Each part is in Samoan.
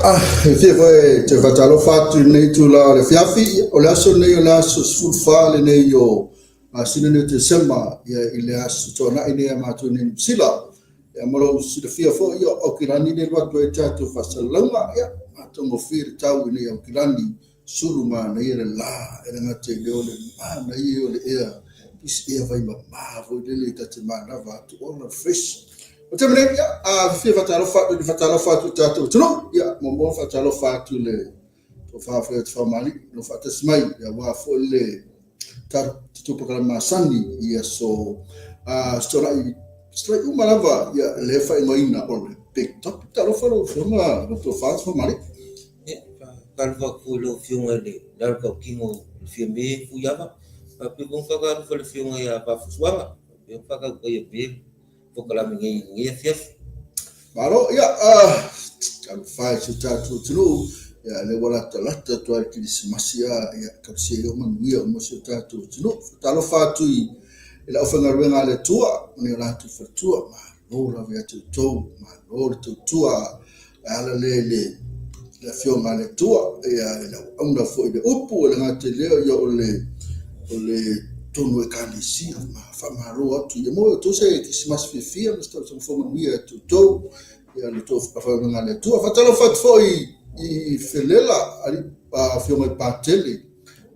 E fia foi e te faatalofa atu i lenei itula o le afiafi. O le aso lenei o le aso 14 lenei o masina nei o Tesema, ia, i le aso Toonai nei a matou i Niu Sila. Ia, mo lou silafia foi, ia, o Aukilani lea e alu atu ai tatou faasalalauga. Ia, matagofie le tau i nei Aukilani, sulu manaia le la, e le gata i lea o le manaia o le ea, this ea vai mama foi lele ta te manava atu, ola fresh. O te mene, ia, a fia faatalofa atu, le faatalofa atu i tatou atunuu, ia, muamua faatalofa atu i le tofa foi o te faamaali'i, lo faatasi mai, ia, aua foi le tatou polokalame masani i aso Fesolai, Fesolai uma lava, ia, lea faaigoaina o le Big Topic. Talofa lau Afioga, lau tofa Faamaali'i. Ia, faatalofa atu foi i lau Afioga i le Lalotautino o le Fiame Fuiava, faapea foi ona faatalofa i le Afioga ia Vaafusuaga, faapea ona faatautaia pea le polokalame nei i lenei afiafi. Malo, ia, talofa e i si o tatou atunuu, ia, lea ua latalata atu lava i le Kerisimasi, ia, talosia ia manuia uma si o tatou atunuu. Faatalofa atu i le aufaigaluega a le Atua ma ni o latou faletua, malo lava ia te outou, malo le tautua e ala lea i le Afioga a le Atua, ia, i le auauna foi i le upu, e le gata i lea, ia, o le o le tonu o Ekalesia, ma faamalo atu. Ia maua e outou se Kerisimasi fiafia ma se tausaga fou manuia ia te outou, ia le tou faafaivaga a le Atua. Faatalofa atu foi i Felela, alii afioga i Patele,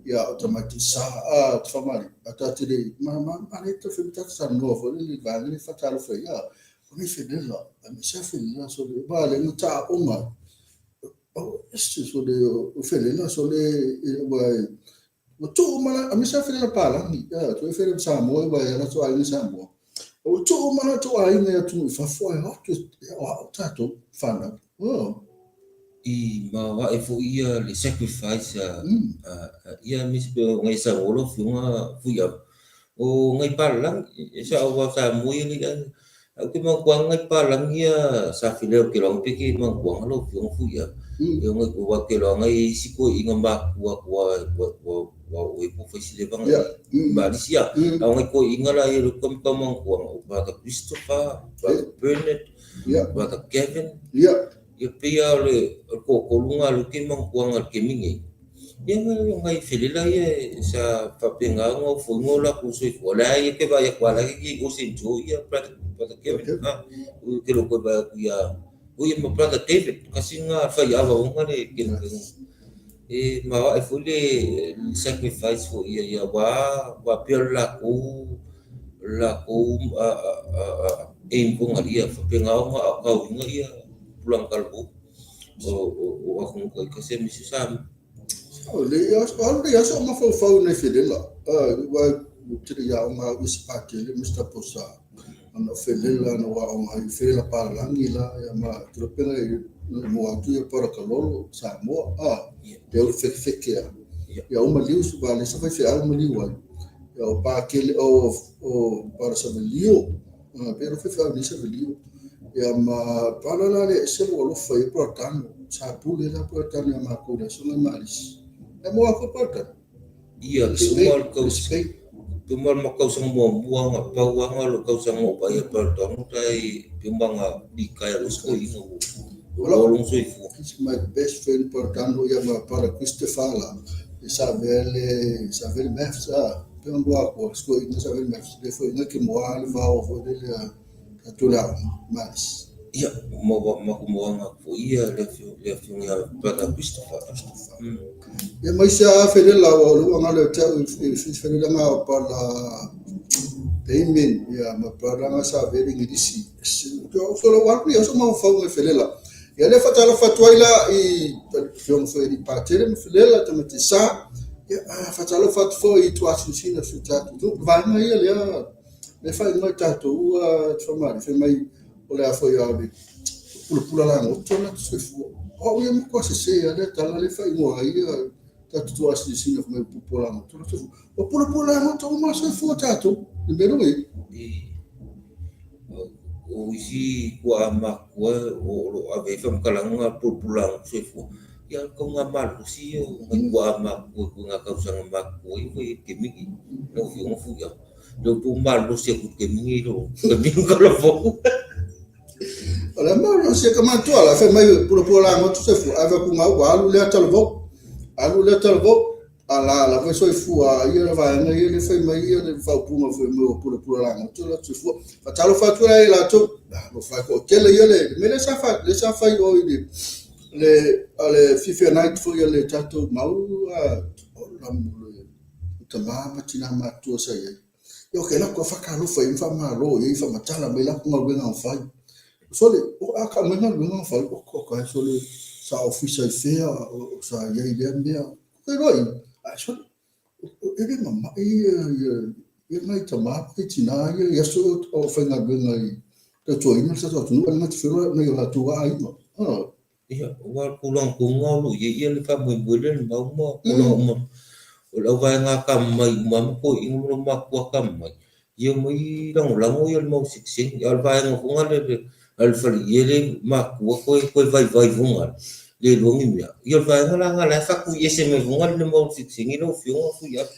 ia, o tamaitai sa, a, te faamalie, a ta te le, ma, ma, ma le ta fai ta talanoa foi le vaega lea faatalofa ai, a, o nei Felela, aemaise lava Felela, sole, aua lea na taaoga, o ese sole o Felela, sole, ua, ua tuu uma la, aemaise lava Felela palagi, a, toe Felela Samoa, aua e ala latou aiga i Samoa. Ua tuu uma latou aiga i atunuu i fafo ae o atu e aoao tatou fanau. Oh. I maoae foi ia le sacrifice a ia aemaise pei ona e saunoa lau Afioga Fuiava, o nai palalagi, e sao aua sa moe ia alii aiga. Ae ou te manatua nai palalagi ia sa fileo ke loa pe ke manatua lau Afioga Fuiava. E ngai aua ke loa ngai e isi toeaiina matutua atu ua ua oo ai po o fai se levaga i Malisia. A o nai toeaiina la ia lea ou te tau manatua o Brother Christopher, Brother Bernard, Brother Gavin. Ia pei lava o le toatolu lena lea ou te manatua i le taimi nei. Ia o nai felela ia sa faapena ona ofoina o latou soifua. O la e te vaai atu lava o la e i o Saint Joe ia Brother Kevin. Ou te le o toe vaai atu ia o ia ma Brother David, tasi lena faiava ona le kelokelo. E maoae foi le sacrifice foi ia ia aua faapea o le latou o le latou aim foi na ia faapena ona aotauina ia tupulaga talavou o atunuu taitasi aemaise Samoa. O le alu le aso o mafaufau i nai felela, aua ou te le i aoga au i se Patele Mister Posa. Ana o felela na ua aoga ai, felela palalagi la, ia ma te iloa pea na mua atu ia Parakalolo, Samoa, a, lea ua fekefeke a. Ia o maliu, aua lea sa faifeau maliu ai. Ia o Pakele, o, o Parasavalio, pei o faifeau nei Savalio. Ia ma pala la le ese lou alofa i Paratano, sa pule la Paratano ia matou i le aso na i Maalisi. E mua atu Paratano. Ia, pe uma le tausaga, pe uma le tausaga muamua na pau lava na o lou tausaga na ou vaai ai Paratano tai pe uma na litaea loa si toeaina ua loa lona soifua. He's my best friend Paratano ia ma Para Christopher la. E sa avea le, sa avea le maths a. Pe ona lua atu si toeaina sa avea le maths. Le foi na ke mua le vao foi lele a tatou le aoga Maalisi. Ia, ma matou moana atu foi ia le afioga ia Brother Christopher. Ia ma isi lava felela aua o lea ua galo ia te au i isi felela na o pala Damien ia ma pala na sa avea le Igilisi. O alu ia so mafaufau nai felela. Ia lea faatalofa atu ai la i afioga foi i alii Patele ma felela tamaiti sa. Ia faatalofa atu foi i tuasinosina o si o tatou atunuu. Vaega ia lea lea faaigoa e tatou te faamalie fai mai o le a foi a o le pulapula lagoto o latou soifua. O au ia matua sese lava lea tala lea e faaigoa ai ia tatou tuasinosina fai mai o pulapula lagoto o latou soifua. O pulapula lagoto uma soifua o tatou i le mea lea ua i ai. O isi tuaa matutua o lo o ave ai faamatalaga pulapula lagoto soifua, ia o le tauga malosi ia o nai tuaa matutua i ituaiga tausaga matutua ia ua i ai i le taimi lenei. Lau Afioga Fuiava. Lea ua tuu malosi atu i le taimi lenei i lou taimi talavou. O le mau lea o si e ka matua la, fai mai pulapula lagoto soifua, ae fai atu gau ua alu lea talavou. Alu lea talavou, a la lava e soifua ia le vaega ia le fai mai ia le faaupuga foi mai ua pulapula lagoto la soifua. Faatalofa atu la i latou, alofa e toatele ia le mea lea sa fai, lea sa fai o i le le a le Fiafia Night foi a le tatou mau ola mo le tama ma tina matutua sa i ai. Ia ok, la ua faatalofa i ai ma faamalo i ai, faamatala mai latou galuega na fai. Sole, o a ka aumai galuega na fai, o ka sole, sa ofisa i fea, o sa i ai i lea mea. Ko iloa i, ae sole, e le mamai ia nai tama ma nai tina ia i aso o faigaluega i tautuaina le tatou atunuu, ae le gata feiloai nai o latou aiga. Ia, aua o le tulaga tonu lava o lo o i ai ia le faamoemoe lea i le mau ma tulaga uma. O le auvaega atamamai uma lava ma toeaiina ma olomatua atamamai, ia omai lagolago ia le mau sitiseni. A o le vaega foi lea a le faleie lea e matutua toe vaivai foi lea, le iloa ni mea. Ia o le vaega la lena o la e faatuiese mai foi lea i le mau sitiseni lau Afioga Fuiava.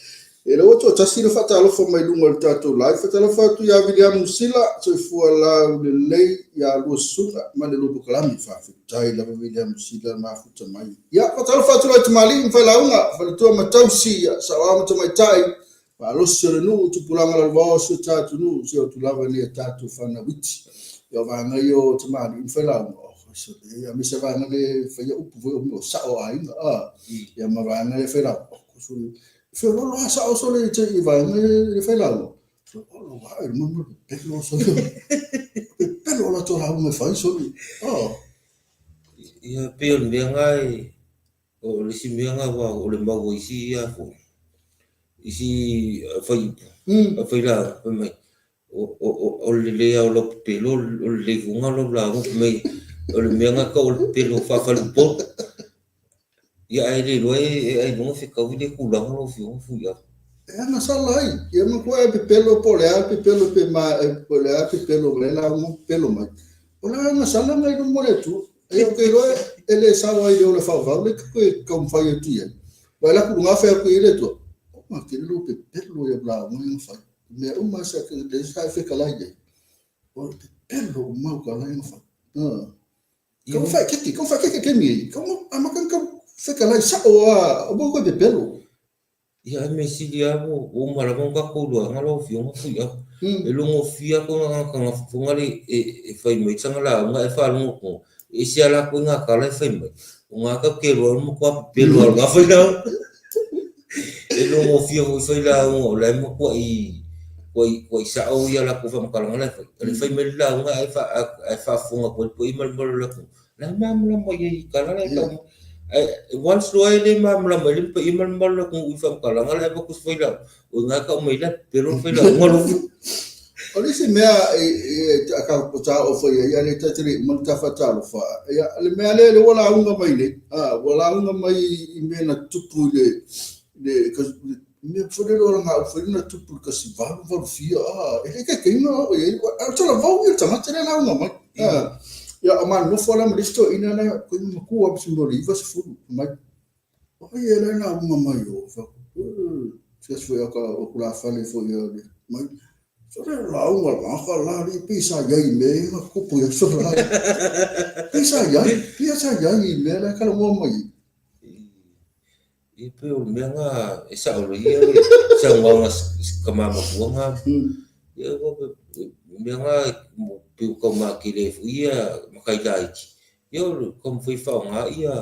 E le ua toatasi le faatalofa mai luga o le tatou live. Faatalofa atu ia Viliamu Sila, soifua laulelei ia lua susuga ma le lua polokalame. Faafetai lava Viliamu Sila mafuta mai. Ia, faatalofa atu la i tamalii ma failauga, faletua ma tausi, ia, saoao ma tamaitai, malosi o le nuu, tupulaga lalovaoa o si o ta atunuu, si o atu lava nei a tatou fanau iti. Ia, o vaega ia o tamalii ma failauga, oh, ia, aemaise vaega le faia upu foi o mea o sao o aiga, ah, ia ma vaega le failauga, oh, Feololo lava sao sole i te i vaega i le failauga. Feololo lava i le manu pepelo sole. Pepelo o latou lauga e fai sole. Oh. Ia, pei o le mea lena e, o le isi mea lena aua o le mau a isi ia foi, isi fai, failauga, fai mai, o le lelei lava o lau pepelo, o le lelei foi lena o lau lauga, fai mai, o le mea lena e tau o le pepelo faa-faleupolu. Ia ae le iloa e ailoga fetaui lea tulaga lau Afioga Fuiava. E agasala ai, ia matua e pepelo po o le a pepelo pe ma po o le a pepelo o le lauga pepelo mai. O le agasala nai luma o le Atua. E ou te iloa e le sao ai i le ola faavavau le toe taumafai atu i ai. Vaai la ku luga fai atu i ai le Atua. O ma tele lou pepelo ia lauga ia na fai. Mea uma sa te le sa e fetalai ai. O le pepelo uma o ka lai na fai. Kau whaikeke, kau whaikeke ke mi, kau amata ni kau whekalai sao a, o mo koe pepelo. Ia e mea sili lava ua uma lava ona tatou iloaga lau Afioga Fuiava. E logofia atu na tagata foi lea e fai mai sana lauga ae faalogo atu, e ese lava latou i ngā tala e fai mai. O ngā tatou te iloa o le matua pepelo lava o lena failauga. E logofia foi failauga o la e matuai tuai sao ia latou faamatalaga la e fai. O le fai mai le lauga ae faafofoga atu ai le paia ma le mamalu o le atunuu. La e malamalama i ai i tala la e tau mai. Ae once loa e le malamalama ai le paia ma le mamalu o le atunuu i faamatalaga la e avatu se failauga, o i ina e tau mai la e pepelo le failauga lou. O le isi mea e ta oo foi ai, a le ta te le uma le ta faatalofa, ia, le mea lea lea ua lauga mai nei, ua lauga mai i mea na tupu i le mea foi lele o lana upu foi lele na tupu i le 18 valu fia, e le taitaiga o i ai, a o talavou ia le tagata lea e lauga mai. Ia, o ma nofo la ma le isi toeaina la, koe matua ma se mea o le 90 mai. O ai e la lauga mai o, se asi foi o ka o tulafale foi o le mai. So le lauga la ka la le pei sa iai i mea ia na tupu i aso la. Pei sa iai, pei sa iai i mea la e talanoa mai ai. E pei o le mea lena e sao lelei ia le saunoaga a si tama matua lena. Ia ua mea lena pei ua taumatele ai foi ia matai laiti. Ia o le taumafai e faaaoga ia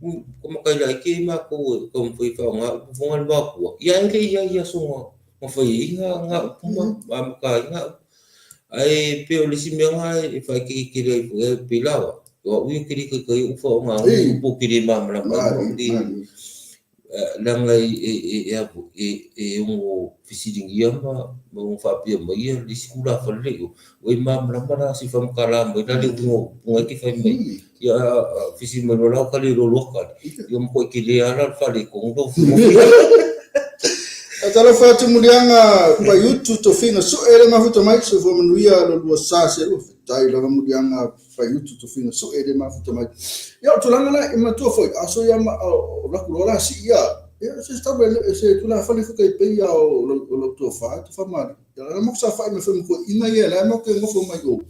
Ko matai laiti ai matou e taumafai e faaaoga upu foi na le matua, ia ae le i i ai i aso na fai ai ngā upu ma amata ai ngā upu. Ae pei o le isi mea lena e faaeteetele ai foi, e pei la au, o au ia ou te le taitai ou faaaogaina upu ou te le malamalama ai ma ou le leaga e ono fesiligia ma ono faapea mai ia le isi tulafale le i o, ua e malamalama la se i faamatala mai la le uiga o upu na e te fai mai. Ia fesili mai loa la o ka le iloa loa tali, ia matuai tele lava la o le faaletonu lau Afioga. Talofa atu Muliaga Paiutu Tofiga Sue le mafuta mai soifua manuia lo lua sa se lua faafetai lava Muliaga Paiutu Tofiga Sue le mafuta mai. Ia o tulaga la e manatua foi a so ia ma o laku loa la si ia ia se tau e se tulafale foi kai pei ia o lo tofa tofa mali. Ia la mo sa fai me foi mo ko ina ia la mo ke ngofo mai o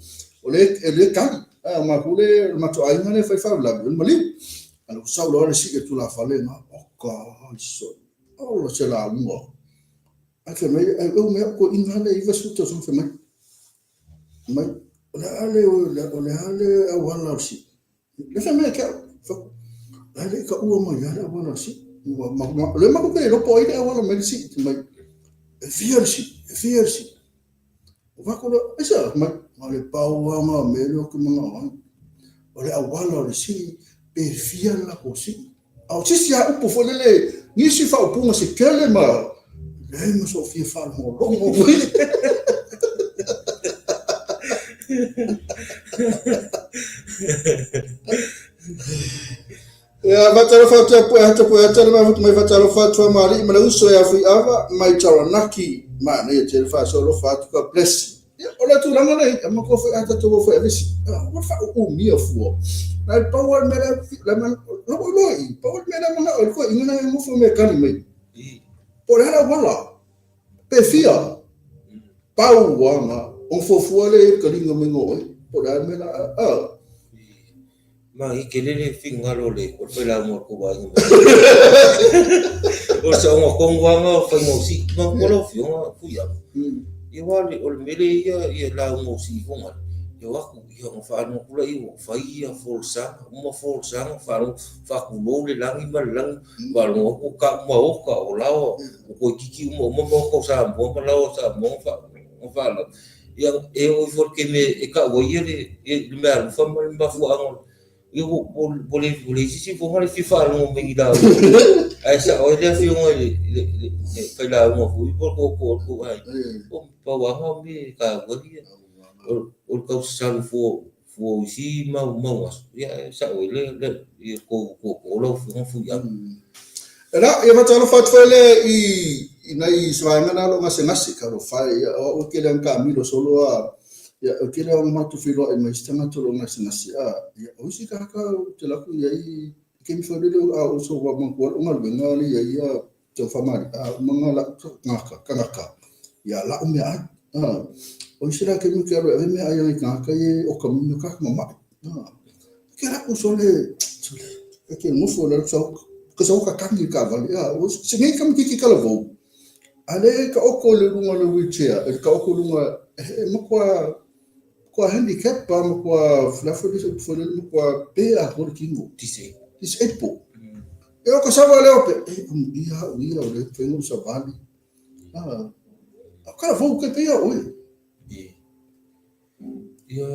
o le e le kali. A o matou le, o le matou aiga lea e fai faalavelave, o le maliu. A o sau loa le sii o tulafale na, oka, ai sole, ola se lauga. Ae fai mai, ai eu mea ko inga le 90 tausaga fai mai. Mai, o le a le, o le a le auala o le sii. Le fai mai ke au, ai le ka ua mai le auala o le sii. O le matou te le iloa po o ai le auala mai le sii. Fai mai, e fia le sii, e fia le sii. O fai atu lea, aisea? Fai mai, na o le pau lava na o mea lea ou te manao ai. O le auala o le sii, pe fia le latou sii. A o se isi lava upu foi lele, nisi faaupuga se tele ma leai ma sou fia faalogologo foi. Ia, faatalofa atu ia Pueata, Pueata le mafuta mai faatalofa atu Faamaali'i ma le uso ia Fuiava mai Taranaki. Manaia tele faasoalofa atu, God bless you. Ia, o le tulaga lea, e matua foi a tatou o foi avesi. Ua faauumia fua. Na le pau le mea lea, la ua iloa i, pau le mea lea manao i le toeaina lea e nofo me kali mai. Po o le a le auala, pe fia, pau ana, o fuafua lea i le kaliga mai oe, po o le a le mea la, a. Ma i tele le finagalo o le failauga o le tou aiga. O le saoga tonu lava lena o le faiga o sii. Manatua lau Afioga Fuiava, ia aua o le mea lea ia ia lauga o sii foi lea, e o atu ia ona faalogo atu lea ua fai ia folasaga, uma folasaga faalogo faatulou le lagi ma le lagi, faalogo atu ua tau maota o laoa ua toeitiiti uma uma maota o Samoa ma laoa o Samoa ona faalogo. Ia, e oo ifo i le taimi e tau ai le meaalofa ma le mafuaaga, ia ua leai se isi fofoga e fia faalogo mai i lauga. Ae sao ai le afioga i le failauga foi po o le tootoo o le tou aiga, o pau lava na o mea e taua ia. O le tau sasalu fua o isi mau aso, ia e sao ai le tou tootoo lau afioga Fuiava. Ela, ia faatalofa atu foi lea i i nai se vaega na o lo o gasegase, talofa e, ia, o au e tele lava ina taamilo solo a, ia, o le tele lava o matou feiloai ma isi tagata o lo o gasegase, a, ia, o isi tagata ou te alu atu i ai i taimi foi lele a o sou manatua lau galuega lea i ai ia tau faamalie, a uma na lau tagata, tagata, ia lau meaai, a, o isi la taimi ou te alu e ave meaai a nai tagata ia e oka mai tagata mamai, a. Ke la ku sole, sole, e ke nofo le sau, ka sau ka tangi ka vale, a, o se nei ka mtiki ka lavou. A le ka oko le lunga le wheelchair, e ka oko lunga, e makua, kua handicap, a makua flafa le se fole makua pe a ko le kingo. Disable. Disable. E o ka sawa le ope, e um ia u ia o le fengo sa vale. A, ka lavou ke pe ia oe. Ia,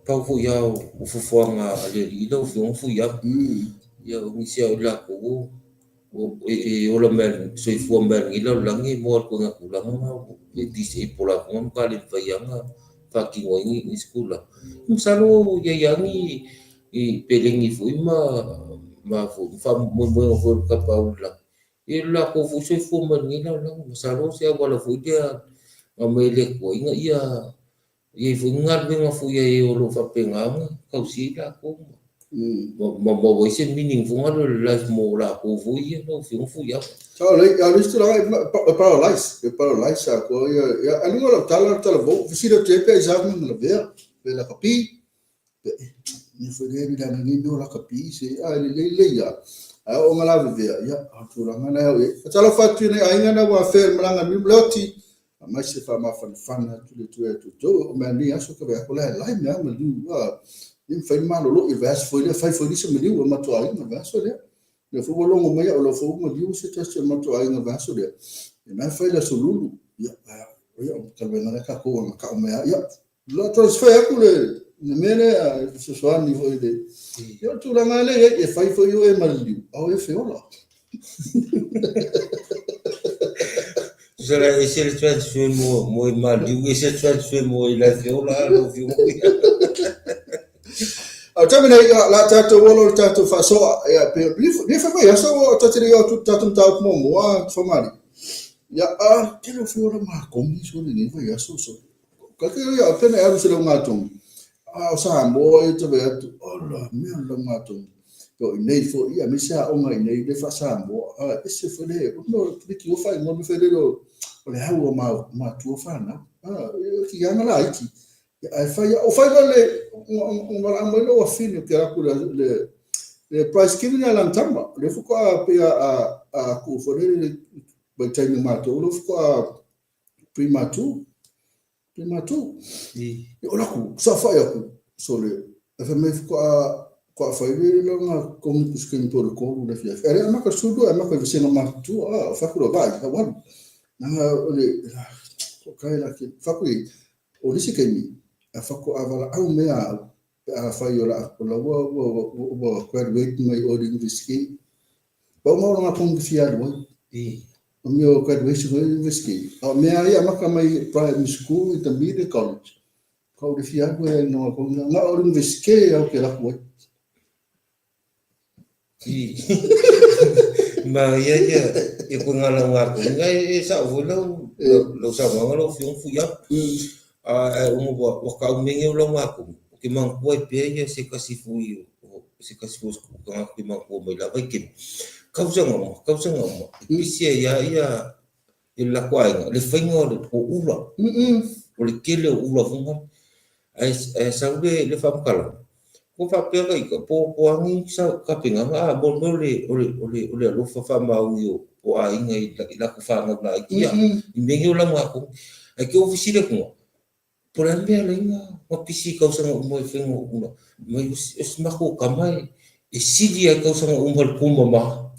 pau foi lava o fuafuaga a le alii lau Afioga Fuiava. Ia, o nisi lava o i latou e ola mai soifua mai lava i lenei lalolagi e maua atu i ituaiga tulaga na e disable lava foi ma le mafai lava ona faatino ai nisi tulaga. Masalo e i ai lava ni peleni foi ma faamoemoega foi o le tapaau i le lagi I lo latou foi soifua mai lenei lalolagi, masalo o se auala foi lea na aumai e le Atua ina ia i ai foi ni galuega foi a e o lo o faapena ona tausia ai latou ma maua ai se meaning foi lea o le life mo latou foi ia lau Afioga Fuiava. Sao lelei, a o le isi tulaga e paralyze, e paralyze atoa ia, ia a luga o lau tala, o le talavou, fesili atu i ai pe aisea mea na lavea, pe lakapi, Ni foi le ni lana ni no lakapi se a le lelei lelei a. Ae oo nga lavevea, ia, o tulaga na e au i ai. Faatalofa atu i nai aiga na ua afea i le malaga niu leoti, aumai se faamafanafana atu le Atua ia outou. O mea nei aso ka vaiaso la e lae mea maliu, a le mafai ona malolo i le vaiaso foi lea, fai foi lea se maliu o le matou aiga i le vaiaso lea. Lea foi ua logo mai au, o lau foi ua maliu se tasi o le matou aiga i le vaiaso lea. Ia na e fai le aso Lulu, ia, ia, o galuega lea tatou agakau mai lava, ia, La transfer atu le le mea lea e fesoasoani foi i le ia o le tulaga lea e i ai e fai foi oe ma le liu a o e feola. Tusa la ese le transfer mo mo e maliu, ese le transfer mo e la feola lau Afioga. A o taimi nei, ia, la tatou ola o le tatou faasoa, ia, pe, le fai mai aso, o tatou le i o atu tatou mataupu muamua, Famalii. Ia, a, tele o feola makogi sole nei vai aso, sole. Ka te ia pena e alu se laugatogi. A o Samoa ia te vaai atu, ola mea o le laugatogi. O i nei foi, ia aemaise aoga i nei le faa-Samoa. A ese foi le, o mea o le o faaigoa me foi le o le au o matua fanau. A, ki anga laiti. Ia, ae fai o fai la le valaau mai lou afine ke aku le prize giving a lana tama. Le faatoa pei a ku foi le vai taimi matou le faatoa prima 2. Prima 2. Ia o laku sa fai aku so le e fai mai faatoa fai le lana kongi pusi po le kolu le fia. E le amaka sulu e amaka i vasega matutua a o faku lo vai ka walu. Nanga o le ko kai la ke faku i o le isi taimi a faatoa valaau mea au pe afai o la o la ua graduate mai o le university. Pau ma o lona kongi fia alu ai. O mea o graduation o university. A o mea ia amata mai primary school, intermediate, college. Ka o le fia alu ai no kongi nga o le university au ke laku ai. Ma ia ia e koe ngā lau ngā koe nga e sao foi lau lau saunoaga lau afioga Fuiava. A e ona ua ua kaumege o lau ngā koe o ke manatua ai pea ia se kasi foi o se kasi foi o tagata ke manatua mai lava i kemi. Kausaga uma, kausaga uma e pisi ai a ia e le lako aiga le faiga o le o ula. O le tele o ula foi ngale. Ae ae sau le le faamatalaga, ua faapea ka ita po po agi sa tapenaga a mo le mea o le o le o le o le alofa faamaoni o o aiga i i latou fanau laiti ia i mea nei o lauga Ae te ofisi le atuga, po o le a le mea e ala ai ona pisi i tausaga uma i faiga o ula mai o si matou tama e sili ai tausaga uma i le tumama.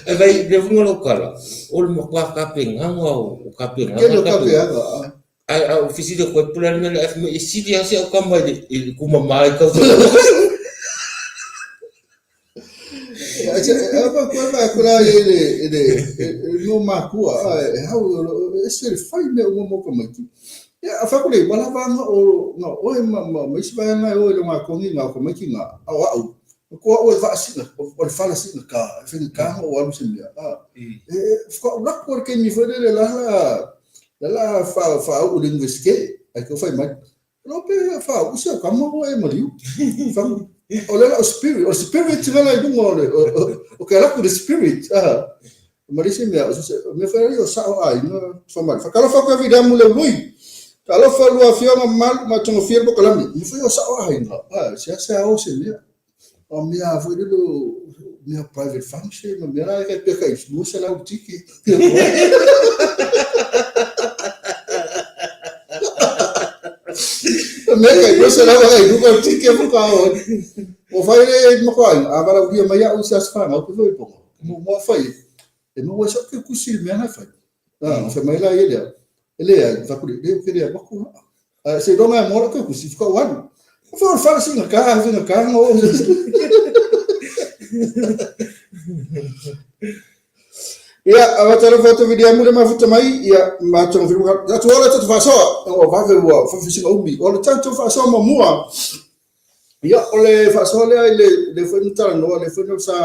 E vai le uiga o lau tala, o le matua tapenaga o tapenaga. Tele o tapenaga. Ae a ou fesili atu ai, po o le a le mea lea, ae fai mai e sili lava si au tama i le tumama i tausaga. E le no makua e hau e ese le fai mea uma mo tamaiti. Ia a fai le wala vanga o nga oe ma isi vaega e o i le ngakongi nga o tamaiti nga a o au. Ko au e vaasina o le fala sina ka e whenga ka o alu se mea. E whakaulako le keimi foi lele la la la fa fa au le universite ai ko fai mai. Lo pe fa u se ka mo e maliu. Fa o le la o spirit, o spirit nga la i lunga o le o ke la ku le spirit. Ah. Ma le se mea, o mea fai o sao ai na fa mai. Fa kalofa ko vi damu le lui. Talofa lua afioga mamalu ma togafia le pokalami. Mea fai o sao ai na. Ah, se se o se mea. O mea foi lele mea private function, ma mea la e kai peka i 200 tiki. Mea kai 200 kai luga tiki e fuka o. O fai le makoai, a wala uria mai au se asfanga, o te foi pongo. Mo mo fai, e mo wai ke kusi le mea na fai. Ah, fai mai la ia lea. E le ai, fa kuri, le ke le maku. Ah, se donga mo la ke kusi fuka wan. Fa o fala singa ka, singa ka ngo. Ia, a wata alofa atu vili amu le mafuta mai, ia, matonga whiru ka, atu ola tatu whasoa, o vave ua whawhisinga umi, o le tatu whasoa ma mua, ia, o le whasoa lea i le, le foi na talanoa, le foi na sa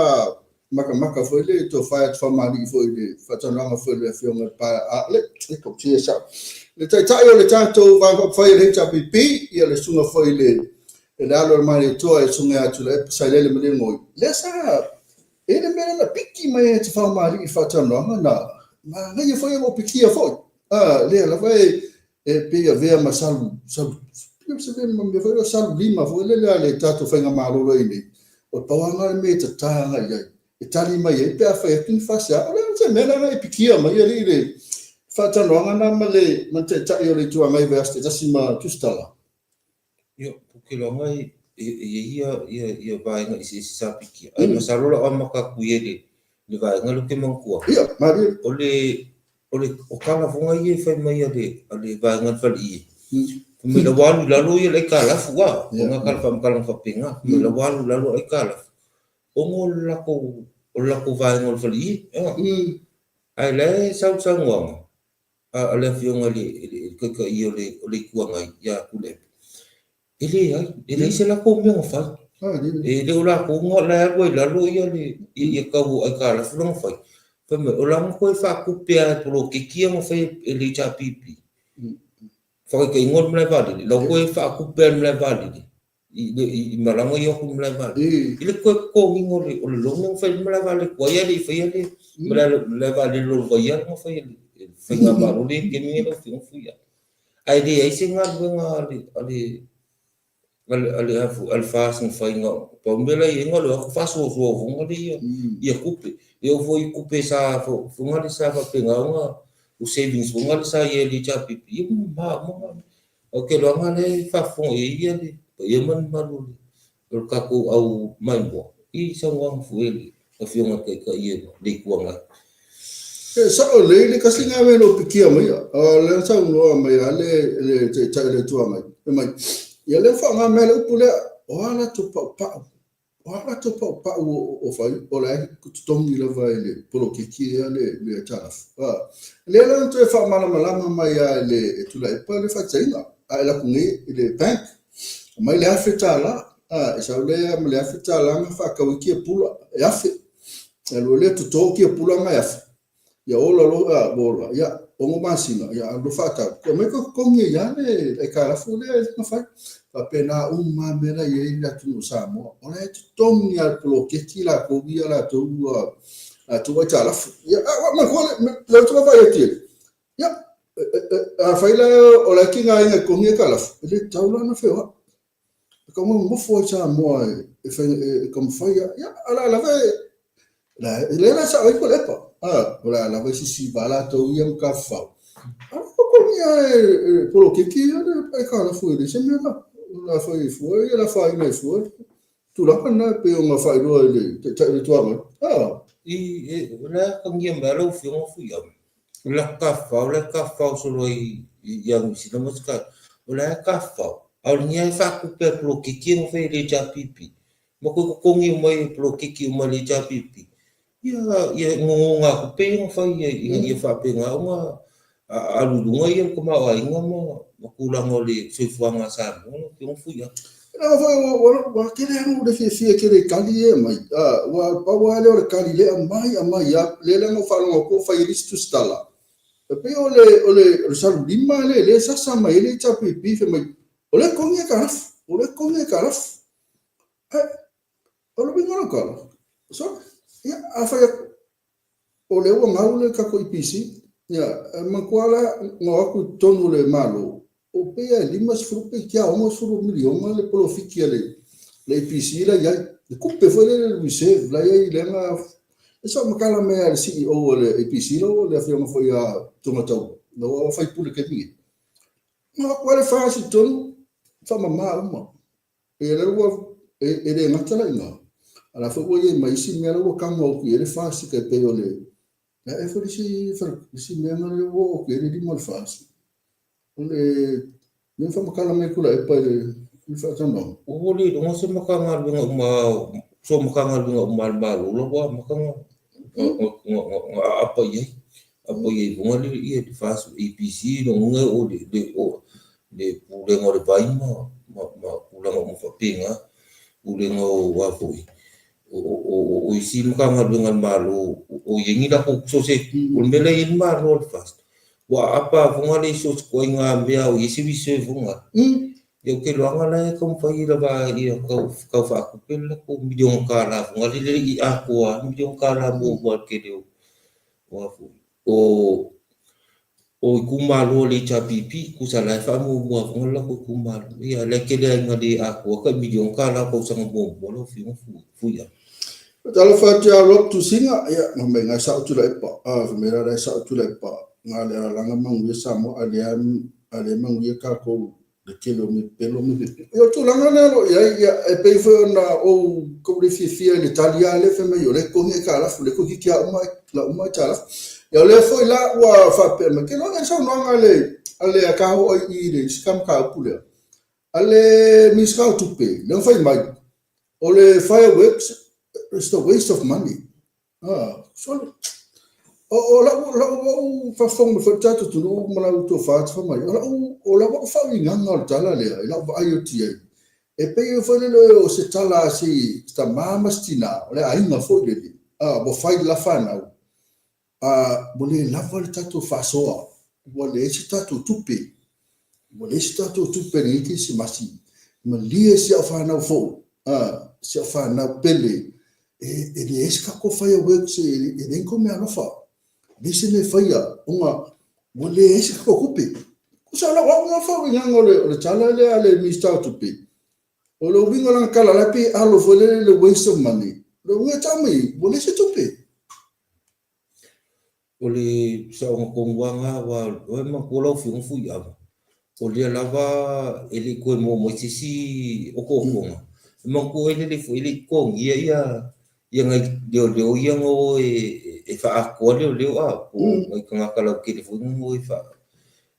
makamaka foi le tofa atu faamaali'i foi i le faatalanoaga foi le afioga i le pa a le le komiti sa le taitai o le tatou Vaega Faaupufai o le HRPP, ia le susuga foi i le i le alo o le Malietoa e susuga ia Tuilaepa Sailele Malielegaoi, lea sa e le mea lea na piki mai ai te faamaali'i i le faatalanoaga na manaia foi e pikia foi a lea lava e e pei avea ma salu salu se mea ma mea foi o salu lima foi lele a le tatou faigamalo lo i nei. O le pauaga le mea e tatā agai i ai e tali mai ai pe a fai atu ni faasea. O le se mea lena e pikia mai alii le faatalanoaga na ma le ma le taitai o le Itu Agai vaiaso taitasi ma Tusitala. Ia, ko ke loaga e i ai ia ia ia vaega eseese sa pikia. Ae masalo lau amata atu ia i le le vaega lea ou te manatua. Ia, malie. O le o le o kalafoga ia e fai mai a le a le vaega o le faleie. Fai mai la ua alu i lalo ia le aitalafu a, o nga kala faamatalaga faapena. Fai mai la ua alu i lalo aitalafu ona o le latou o le latou vaega o le faleie. Ae la e sau le saunoaga a le afioga i le Taitai o le Itu Agai ia Tuilaepa, e leai, e leai se latou mea na fai. E le o latou na la e alu ai i lalo ia le ia tau o aitalafu la na fai. Fai mai, o la na toe faatupe lava e poloketi ia na fai e le HRPP. Faataitaiga o le malae vaalele, la ua toe faatupe lava e le malae vaalele. i malaga ia aku i malaevaalele i le toe totogiina o le loan na fai i le malaevaalele tuai ae le i faia le malaevaalele o le Vaiala na fai e le faigamalo lea i le taimi lenei lau Afioga Fuia. Ae leai se galuega a le a le a le FAST na fai na pau le mea la e i ai na o le o atu faasoasoa foga le ia ia tupe. E oo foi i tupe sa foga le sa faapena ona o savings foga le sa i ai i le HRPP ia ua mama uma. Ou te iloa lea e faafofoga i ai ia le paia ma le mamalu o le tatou au maimoa i saunoaga foi a le Afioga i le Taitai o le Itu Agai. E sao lelei le tasi lena mea na ou pikia maia. O lea na saunoa mai lava le Taitai o le Itu Agai, fai mai, ia lea ua faaaoga mai le upu lea, o a latou paupau, o a latou paupau o fai, o la e totogi lava e le poloketi ia le aitalafu. Lea la na toe faamalamalama mai lava e le Tuilaepa le faataitaiga, a e alu atu nei i le bank, aumai le $1,000, e sau lea ma le $1,000 na faatau ai tiapula e $1,000. E alu ai lea toto tiapula na e $1,000. Ia ola loa, ua ola, ia 6 masina, ia alu loa faatau. Toe aumai toe totogi ai lava le aitalafu lea na fai. Faapena uma lava mea la e i ai le atunuu o Samoa. O la e totogi lava e le poloketi latou ia latou aitalafu. Ia, a, manatua le, lea ou te vaavaai atu i ai, ia, afai la o la e tigaina e totogi aitalafu, e le tatau la ona feoai. E tatau ona nonofo ai Samoa e fai e taumafai lava. Ia, a o le a lava e, lea la e sao ai Tuilaepa, o le a lava e sisiva latou ia ma tafafao. A o le totogi lava e poloketi ia le aitalafu e leai se mea la a fai ai fua ia, le afaina ai fua le tulaga lena e pei ona faailoa e le Taitai o le Itu Agai. I, o le a atagia mai lava lau Afioga Fuiava, o le latou tafafao la e tafafao solo ai ia Niu Sila ma isi o la e tafafao, a o lenei lava e faatupe e poloketi ia na fai e le HRPP, ma toe totogi uma e poloketi uma e le HRPP ia nonogatupe ia na fai ina ia faapena ona alu i luga le tamaoaiga ma tulaga o le soifuaga a Samoa lau Afioga Fuiava. Leaga foi ua tele lava ona ou le fiafia tele i tali ia e aumai. Ua pau lava lea o le tali lea e aumai aumai lava. Lea la na ou faalogo atu o fai ai le isi tusitala. E pei o le salulima lea lea e sasa mai ai le HRPP fai mai, o lea e totogi aitalafu, o lea e totogi aitalafu. Ae o le uiga o lau tala, sorry, ia a fai atu o lea ua gau le tatou EPC, ia e manatua la na o atu i totonu o le Malo, o pei e 50 pe tia 60 miliona le polofiti a le EPC la i ai. Le tupe foi lea le reserve la i ai lea na e sa matala mai a le CEO o le EPC la le afioga foi ia Togataua, na ua faipule taimi nei. Na o atu lava le FAST i totonu, faamama uma. E lea ua e le gata la i ina, a la foi ua i ai ma isi mea la ua tago atu i ai le FAST e pei o le e foi le isi mea na lea ua oo atu i ai le lima o le FAST. O le mea faamatala mai Tuilaepa i le faatalanoaga. Ua le iloga se Matagaluega uma, so Matagaluega uma a le Malo la ua amata ona aapa i ai, aapa i ai foga le FAST, EPC, lona uiga o le Pulega o le Vai ma tulaga uma faapena, Pulega o a foi, o isi Matagaluega a le Malo o i ai ni latou, so o se, o le mea la e i ai le Malo o le FAST, ua aapa foga le isi o se ituaiga mea o i ai se reserve foga. Ia ou te iloaga la e taumafai lava ia tau faatupe le latou miliona tala foga lele i atoa le miliona tala muamua i le tele o a foi o itumalo o le HRPP, tusa la e faamuamua foga le latou itumalo. Ia la e tele lava ina le atoa tai miliona tala o tausaga muamua lau Afioga Fuiava. Talofa atu ia Rob Tusiga, ia fai mai na sao Tuilaepa, fai mai la e sao Tuilaepa, na le alalaga manuia Samoa, a lea manuia tatou le tele o mea pepelo ma mea pepelo. Ia o le tulaga lea o lo o i ai, ia, e pei foi ona ou tau le fiafia i le tali lava lea fai mai o lea e totogi aitalafu, o lea toeitiiti lava lau uma aitalafu. Ia o lea foi la ua faapea mai, ke loa le saunoaga a le Akaho i le isi mataupu lea, a le Minisita o Tupe, lea na fai mai, o le fireworks is the waste of money. Sole. O lau faafofoga mai foi le tatou atunuu ma lau tofa te fai mai, o lau au faauigaga o le tala lea i lau vaai atu i ai, e pei foi lele o se tala a se tama ma se tina, o le aiga foi lele, ua fai le la fanau, ua le lava le tatou faasoa, ua leai se tatou tupe, ua leai se tatou tupe i lenei Kerisimasi. Malie si au fanau fou, si au fanau pele, e leai se tatou fireworks, e leai ni tou meaalofa, leai se mea e faia, ona ua leai se tatou tupe. Tusa o lau au lena faauigaga o le tala lea a le Minisita o Tupe, o le uiga o lana tala, la e pei e alo foi lele i le waste of money. O le uiga e tau mai, ua leai se tupe. O le saoga tonu lava lena, aua o e manatua lau Afioga Fuiava, o lea lava e le i toe maua mai se isi otootoga. E manatua e lelei foi e le i totogia ia nai leoleo ia na o e faaatoa leoleo a, po o nai tagata lautele foi na o e faa...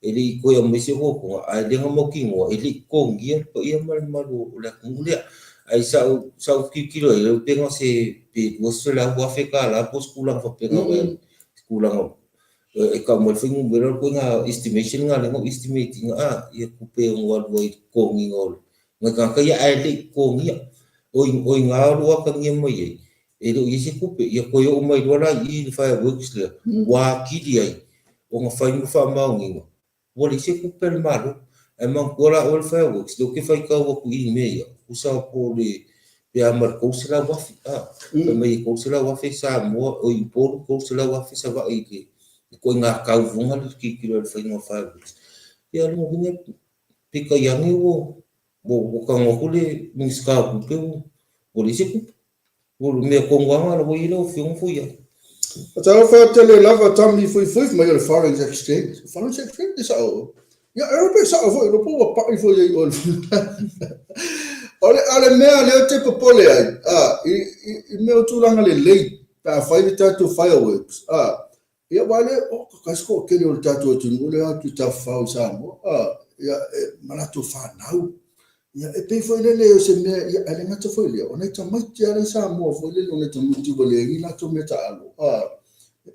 E le i toe aumai se otootoga, ae o lea na mautinoa e le i totogia le paia ma le mamalu o le atunuu lea. Ae sa ou tilotilo i ai, pe na o se pe $200,000 po o se tulaga faapena, se tulaga e tau mai le fuainumera o le ituaiga estimation lena lea na ou estimate ina ia tupe e ono alu ai i le totogiina o nai tagata ia ae le i totogia. O i ina o lo o atagia mai ai, e le o i ai se tupe. Ia toe oo mai loa la i i i le fireworks lea, ua atili ai ona fai ma faamaoniga ua leai se tupe a le Malo. Ae manatua la oe le fireworks, lea ou te faitau atu i i mea ia, tusa po o le, pe a ma le $300,000, a. Fai mai e $300,000 Samoa, oi Upolu, $300,000 Savaii i le ituaiga tauvuga lea e tilotilo ai i le faiga o fireworks. Ia o lona uiga, peitai ane ua tago atu le Minisita o Tupe ua leai se tupe. O le mea tonu lava lena ua i ai lau Afioga Fuiava. Talofa tele lava Tami Fuifui mai o le Foreign Exchange. Foreign Exchange e sao. Ia e pe sao foi lo po ua pai foi ai o. O le o le mea lea ou te popole ai, a i mea o tulaga lelei pe a fai le tatou fireworks, a Ia aua lea, o ka se toatele o le tatou atunuu lea atu i Tafafao i Samoa, a, ia, e, ma latou fanau. Ia, e pei foi lele o se mea, ia, ae le gata foi lea, o nai tamaiti lava lea i Samoa foi lele, o nai tamaiti ua leai ni latou meataaalo, a,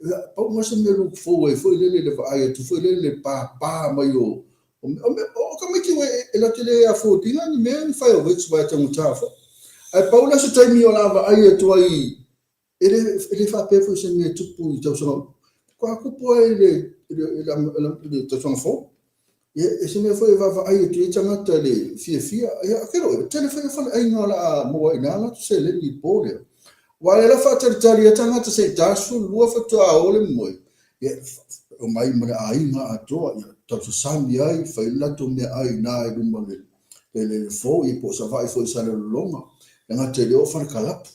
ia, pau lava se mea look forward ai foi lele i le vaai atu foi lele i le pāpā mai o, o, o, o tamaiti ua e latou te le afford ina ni mea, ni fireworks aua e taugata foi. Ae pau la se taimi o le a vaai atu ai E le faapea foi o se mea e tupu i tausaga uma. Faatoa tupu lava i le tausaga fou. Ia, e se mea foi e vaavaai atu ai tagata i le fiafia. Ia, ou te iloa, e tele foi faleaiga o le a maua ai i ina latou seleni i le po lea. Aua o lea la faatalitali ai tagata se i 42 faatoa o le moe. Ia, omai ma le aiga atoa, ia, tausasami ai, fai le latou meaai i ina i luma o le fo, ia po o Savaii foi i Salelologa. E gata i lea o falekalapu.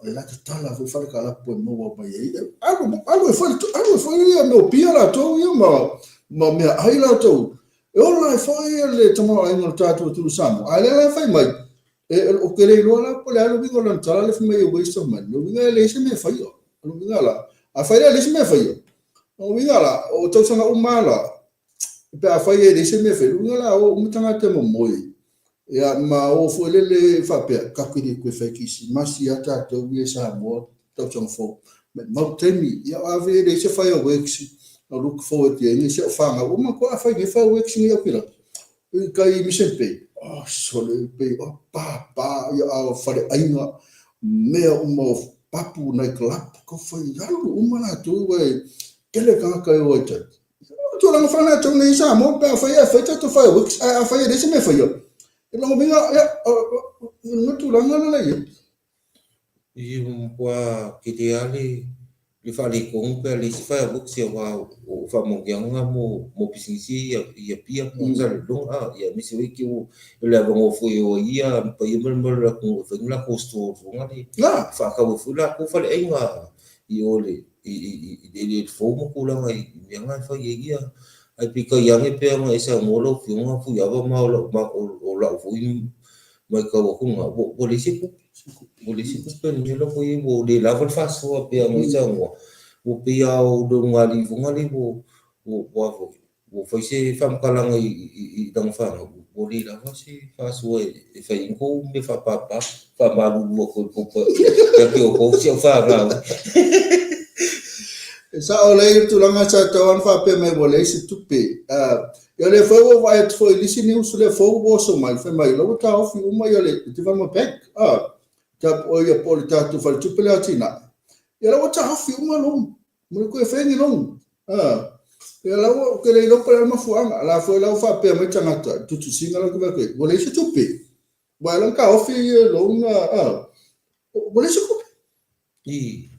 Le la tatala foi falekalapu e maua mai ai. Alu, alu e foi, alu e foi ia mea o pia latou ia ma meaai latou. E ola ai foi le tamaoaiga o le tatou atunuu Samoa. A o lea la e fai mai, ou te le iloa la po o le a le uiga o lana tala lea fai mai e waste of money. O lona uiga e leai se mea e faia. O lona uiga la, afai la e leai se mea e faia, o lona uiga la, o tausaga uma lava la, pe afai e leai se mea e fai, lona uiga la o uma tagata e momoe, ia ma o foi lele faapea, tatou te le toe fai Kirisimasi ia tatou ia i Samoa tausaga fou. Maumau taimi, ia ave e leai se fireworks, na look forward i ai nei si au fanau, ua matua fai nei fireworks nei au kila. I kai Mission Bay, oh sole pei oh pa pa ia a faleaiga, mea uma o papu night club, ka fai alu uma latou e tele tagata e o ai tai. O tulaga faaletonu nei i Samoa pe afai e fai tatou fireworks ae afai e leai se mea e faia, o lona uiga, ia, o le tulaga lena e i ai. Ia, ua matua tele lava le faaletonu pe a leai se fireworks aua o faamanuiaga na mo pisinisi ia i Apia ma Salelologa, aemaise foi o le avanoa foi e o ai ia le paia ma le mamalu o le atunuu e fai ni latou stall foi lea, e faatau ai foi latou faleaiga i o i i le eleele fou ma tulaga i mea na e fai ai ia. Ae peitai ane pei ona e saunoa lau Afioga Fuiava ma o lau foi matau atu lena, ua leai se tupe, ua leai se tupe i le mea la ua i ai, ua le lava le faasoa pei ona e saunoa. Ua pei lava o le ulugalii foi lea ua Ua fai se faamatalaga i lana fanau, ua le lava se faasoa e fai ai ni tou mea faapapa, faamalulu atu ai ia te outou si au fanau. E sao lelei le tulaga sa tatau ona faapea mai ua leai se tupe. Ia o lea foi ua ou vaai atu foi i le isi news lea fou ua oso mai, fai mai o la ua taofi uma ia le Development Bank, ia po o le tatou faletupe lea o Atinae. Ia la ua taofi uma loan. Mo le toe fai ni loan. Ia la ua, ou te le iloa po o le a le mafuaaga. A la foi la ua faapea mai tagata, tutusiga la ua vaai atu ai, ua leai se tupe. Ua e taofi ia loan a ua leai se tupe. I.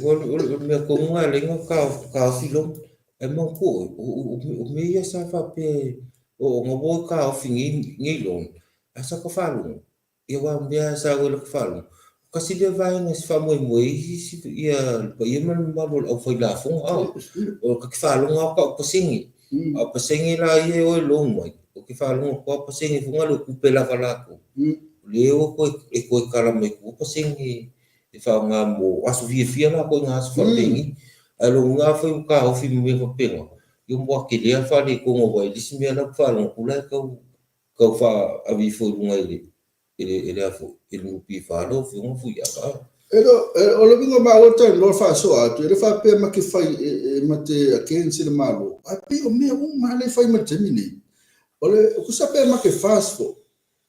O le mea tonu lena e ala ai ona taofi loan. Ae manatua oe, o mea ia sa faapea ona ua o e taofi nei loan, ae sa ta faalogo, ia aua o mea lava e sau ai lata faalogo, tasi lea vaega e faamoemoe ai isi ia le paia ma le mamalu o le aufailafoga, a o ta te faalogo lava tau pasene, a o pasene la ia e o e loan mai, ou te faalogo atu lava o pasene foi na le o tupe lava latou, o lea e o e toe tala mai tua pasene e faaaoga mo aso fiafia la ituaiga aso faapenei. Ae lona uiga afai ua taofi ma mea faapena, ia ua matua tele lava le faaletonu aua e le isi mea la ou te faalogo atu la e tau tau faaave ifo i luga i le i le i le a foi i le NPF lau Afioga Fuiava. E le o le uiga o maua talanoa faasoa atu, e le faapea ma te fai e ma te against i le Malo, ae pei o mea uma lava lea e fai ma le taimi nei, o le tusa pe ma te fast foi,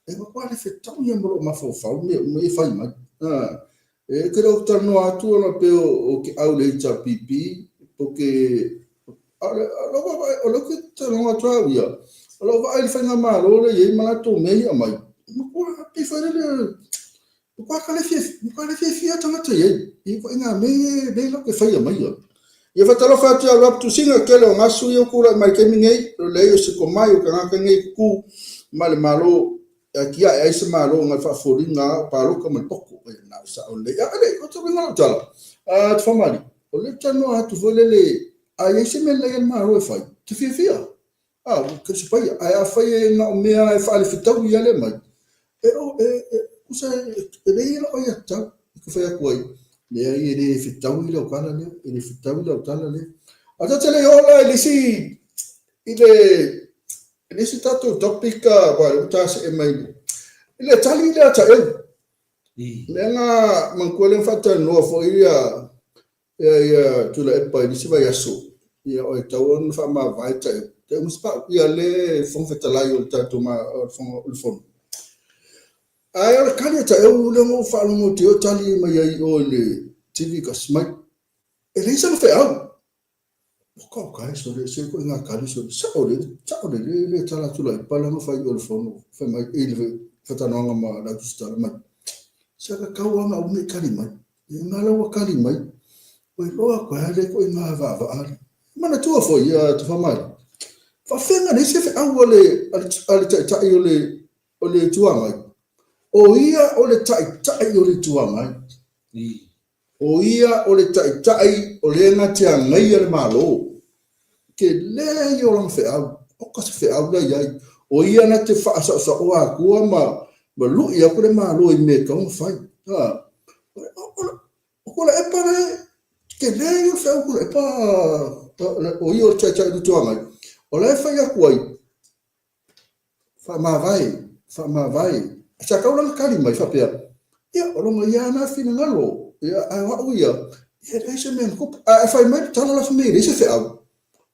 e matua le fetaui lava ma lou mafaufau mea uma ia e fai mai. E te le o talanoa atu ona pei o ke au le HRPP, po ke o lea ou te talanoa atu au ia, o lau vaai i le faigamalo lea e i ai ma latou mea ia aumai, e matua pei foi lele, matua le matua le fiafia tagata i ai, i ituaiga mea ia lea latou te faia maia. Ia faatalofa atu ia Rob Tusiga, tele o gasu ia ua tulai mai i le taimi nei, o le leai o se tomai o tagata nei e tutu ma le Malo e atiae ai se Malo nai faafoliga o palota ma le poto. E na o sao lelei. A le, o te uiga lau tala, a te whamari, o le talanoa atu foi lele, a i ai se mea lelei a le Malo e fai, te fiafia. A, ua keriso paia. Ae afai e na o mea e faalefetaui a le mai, e, o, e, e, kusa e, e leai lau aiatatau, e te fai atu ai, leai e le fetaui lau tala lea, e le fetaui lau tala lea. A ta te le i oo la i le isi, i le, i le isi tatou topic, aua lea ua ta see mai i le tali lea a Taeu. Lea na manatua lea na faatalanoa foi ia ia ia Tuilaepa i le isi vaiaso, ia o e tatau ona faamavae Taeu. Taeu Masepau, ia le Fofoga Fetalai o le tatou ma, o le Fono, o le Fono. Ae o le tali a Taeu lea na ou faalogo atu ai o tali mai ai i o i le TV kasi mai, e leai sana feau. Ua sole, se ituaiga tali sole, sao lelei, sao lelei le tala atu Tuilaepa lea na fai i o le fono, fai mai i le faatalanoaga ma le au tusitala mai, sa tatau lava ona aua ne i tali mai. Ia na la ua tali mai, ua iloa atu ai lava le ituaiga vaavaa lea. Manatua foi ia Tufamalie, faafefea ona leai se feau a le, a le Taitai o le, o le Itu Agai? O ia o le Taitai o le Itu Agai. O ia o le Taitai o le na te agaia le Malo. Tele ia o lana feau, oka se feau la i ai. O ia na te faasaosaoa atua ma ma lui atu le Malo i mea e tatau ona fai. A, o Tuilaepa le tele ia o le feau a Tuilaepa, o ia o le Taitai o le Itu Agai, o la e fai atu ai, Faamavae, faamavae. Sa tau la ona tali mai faapea, ia, o lona ia lava na finagalo, ia, ae o au ia, ia, e leai se mea na tupu. Ae fai mai le tala la fai mai e leai se feau.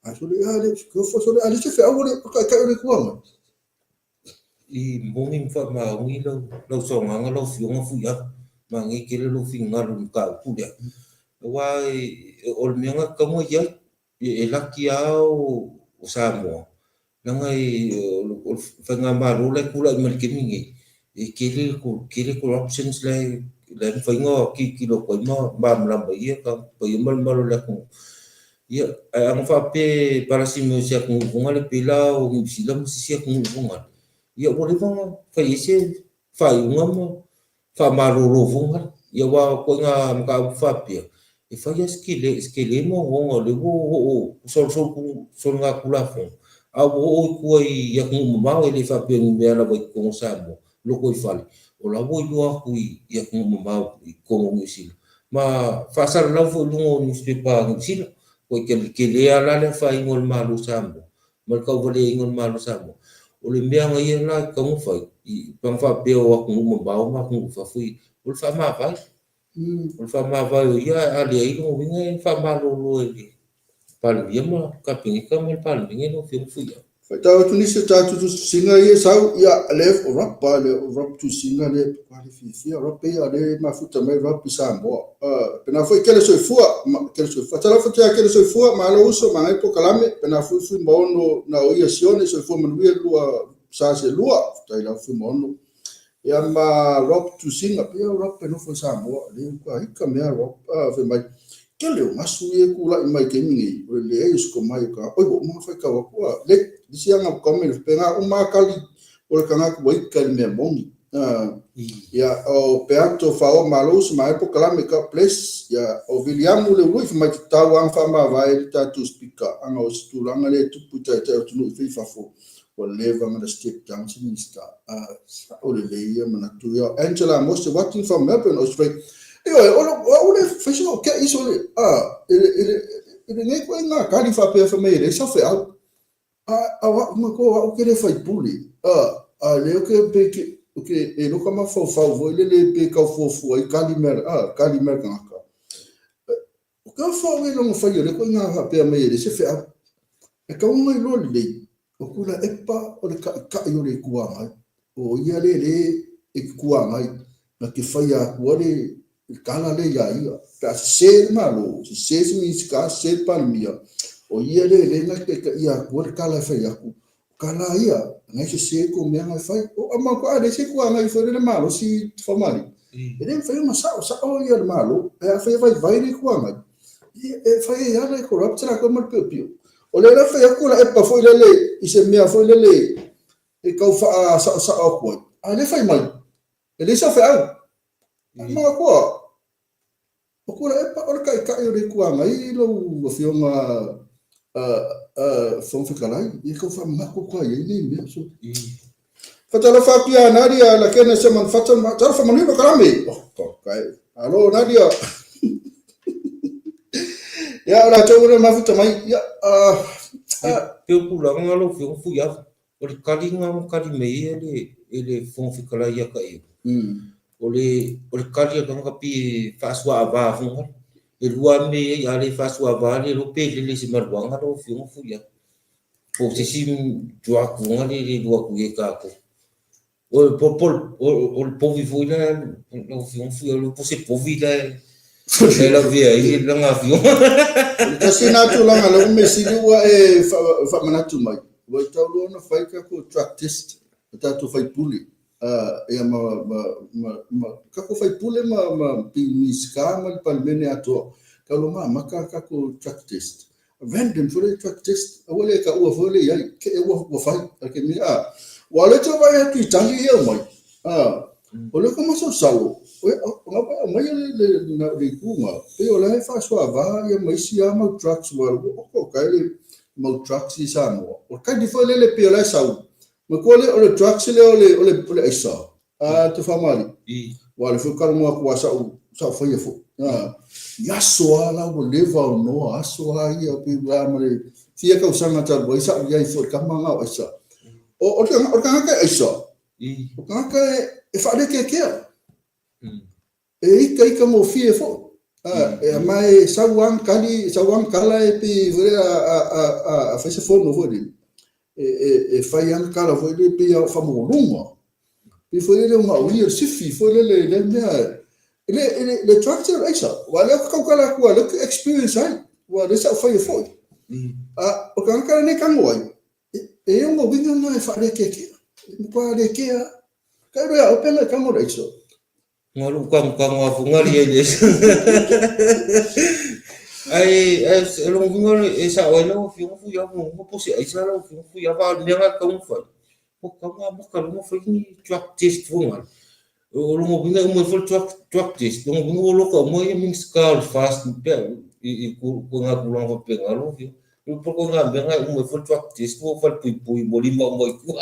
Ae sole, a le, sole, a leai se feau o le Taitai o le Itu Agai. I moni ma faamaoni lau, lau saunoaga lau Afioga Fuiava, manaia tele lou finagalo i le mataupu lea. Aua o le mea na tatau ona i ai, e laki lava o Samoa, leaga o le faigamalo la e tulai mai i le taimi lenei, e tele tele corruptions la e mafai ona tilotilo atu ai ma malamalama ai le paia ma le mamalu o le atunuu. Ia, ae ana faapea e palasi mai o se atunuu foi lea pei la o Niu Sila ma se isi atunuu foi lea, ia ua leva ona fai ai se faaiuga ma faamalolo foi lea. Ia aua o ituaiga mataupu faapea, e fai lava si tele, si tele ma ogaoga o lea ua oo soligatulafono, a ua oo i tua i atunuu mamao, e le faapea o ni mea lava i totonu o Samoa, lotoifale, o la ua iloa atu i atunuu mamao i totonu o Niu Sila. Ma faasalalau foi i luga o nusipepa a Niu Sila, ua tele lava la le afaina o le Malo o Samoa ma le tauvaleaina o le Malo o Samoa. O le mea na ia la e tatau ona fai, pe ana faapea o atunuu mamao ma atunuu i fafo ia, o le faamavae. O le faamavae o ia, a leai lona uiga e faamalolo e le Palemia ma le Kapeneta ma le Palemene lau Afioga Fuiava. Faitau atu nisi o tatou tusitusiga ia e sau, ia, lea o rap a, lea o rap tusiga lea e matua le fiafia rap ia lea e mafuta mai rap i Samoa. Pena foi kele soifua, kele soifua. Talofa atu ia kele soifua, malo uso, manaia polokalame, pena foi fui ma ono na o ia Sione, soifua manuia lua. Saselua, faafetai lau Afioga Ono. Ia ma Rob Tusinga, pei o Rob e nofo i Samoa, le uka ika mea Rob, fai mai, tele o gasu ia e tulai mai i taimi nei, o le leai o se tomai o tagata, oi ua uma ona faitau atu, le isi aga comment faapena uma lava tali o le tagata ua ika i le mea moni. Ia, o Peato Faoa Malo se maea polokalame, God bless. Ia, o Viliamu Leului fai mai tatau lava ona faamavae le tatou Speaker ana o se tulaga lea e tupu i taitai o atunuu i fafo ua leva ona step down se Minista. Sao lelei ia manatu ia. Angela Mose watching from Melbourne, Australia. Ioe, o au le fai se o ke iso le, e lenei koe ngā kali whapea wha mai e le sa wheau. A o a'u ma ko a'u ke le faipule, a, a lea ou ke pe ke, ke e loka mafaufau foi lele pe kau fuafua ai kali mea, a, kali mea le tagata. O ke ofa au e lona fai o lea koe ngā faapea mai e le se feau. E kau ona iloa lelei, o Tuilaepa o le taʻitaʻi o le Itu Agai. O ia le le e ke Itu Agai, na te faia atu ai le tala lea iā ia. Pe a sese le Malo, sese se Minisita, sese le Palemia, o ia le le na te taitaia atu ai le tala e fai atu. O tala ia, na e sese tou mea na e fai. O a matua leai se Itu Agai foi lele malosi Faumaliu. E le mafai ona sao sao ia le Malo pe afai e vaivai le Itu Agai. E fai ai lava le corrupt latou ma le piopio. O lea la fai atu Tuilaepa foi lele i se mea foi lele e tau faasaosao atu ai, a o lea fai mai, e leai sau feau. Ae manatua, o Tuilaepa o le taitai o le Itu Agai lau Afioga Fofoga Fetalai, ia tau faamanatu atu ai i nei mea. So, Fatalofa atu ia Nadia Lakena Seman Fata, talofa manuia lo kalame. Oh, kai. Alo Nadia. Ia, o latou ua mafuta mai. Ia, Pe o tulaga lau Afioga Fuiava, O le kaliga na kali mai ai e le e le Fofoga Fetalai ia Taʻiu, o le o le kali a le tagata pei e faasuaava foi lea. E lua lava mea e i ai, a le faasuaava le iloa pe lele i se maluaga lau Afioga Fuiava, po o se isi drug foi lea e le iloa atu i ai e tatou. O le o le povi foi lea lau Afioga Fuiava, po o se povi la e lavea ai lana afioga. O le tasi lena tulaga lea ua mea sili ua e faamanatu mai, ua tatau loa ona fai tatou drug test a tatou faipule, ia ma, ma, ma, ma tatou faipule ma, ma Minisita ma le Palemene atoa, tatau loa ona amata tatou drug test. Random foi le drug test, aua le taua foi le i ai, te i ua, ua fai, a ke mea, a, ua le te vaai atu i tali ia aumai, a, o le ka masalosalo, o, o nga vai aumai le, le, le, le itu nga, pei o la e faasoava ia ma isi lava mau drugs, ua, ua oko kai le mau drugs i Samoa. O le taimi foi lele pei o la e sau, matua le, o le drugs lea o le, o le, o le aisa, a te whamari. Ua le foi talanoa atu a sa'u, sa'u faia foi. A, i aso a la ua leva o noa, aso a ia pe ua ma le fia tausaga talu ai sa'u i ai foi kama nga o aisa. O, o le, o le tagata e aisa, o tagata e, e faalekekea. E ika ika gofie foi. A, e ma e sau lava ona kali, sau lava ona tala e pei foi lea a, a, a, a fai se fono foi lele. E, e, e fai lava ona tala foi lele pei a faamaualuga. Pei foi lele o gauia le sifi foi lele le mea e le, le, le drugs o le aisa. Ua lea ou te tautala atu ai, lea ou te experience ai. Ua lea sa ou faia foi. A, o le tagata lenei e tago ai, e, e ona uiga na e faalekekea. E matua lekea. Ka iloa ia oe pe na e tago le aisa. Nga lou tanutanu a fungali ai le Ae ae lona uiga e sao ai lau afioga Fuiava mauga po o se aisa lau afioga Fuiava a o le mea lena e tatau ona fai, ua tatau ona amata loa ona fai ni drug test foi lea. O lona uiga e uma ifo le drug test, lona uiga ua loka uma ia Minisita o le FAST pe i ituaiga tulaga faapena lau afioga. O le ituaiga mea lena e uma ifo le drug test ua falepuipui ua lima uma i tua.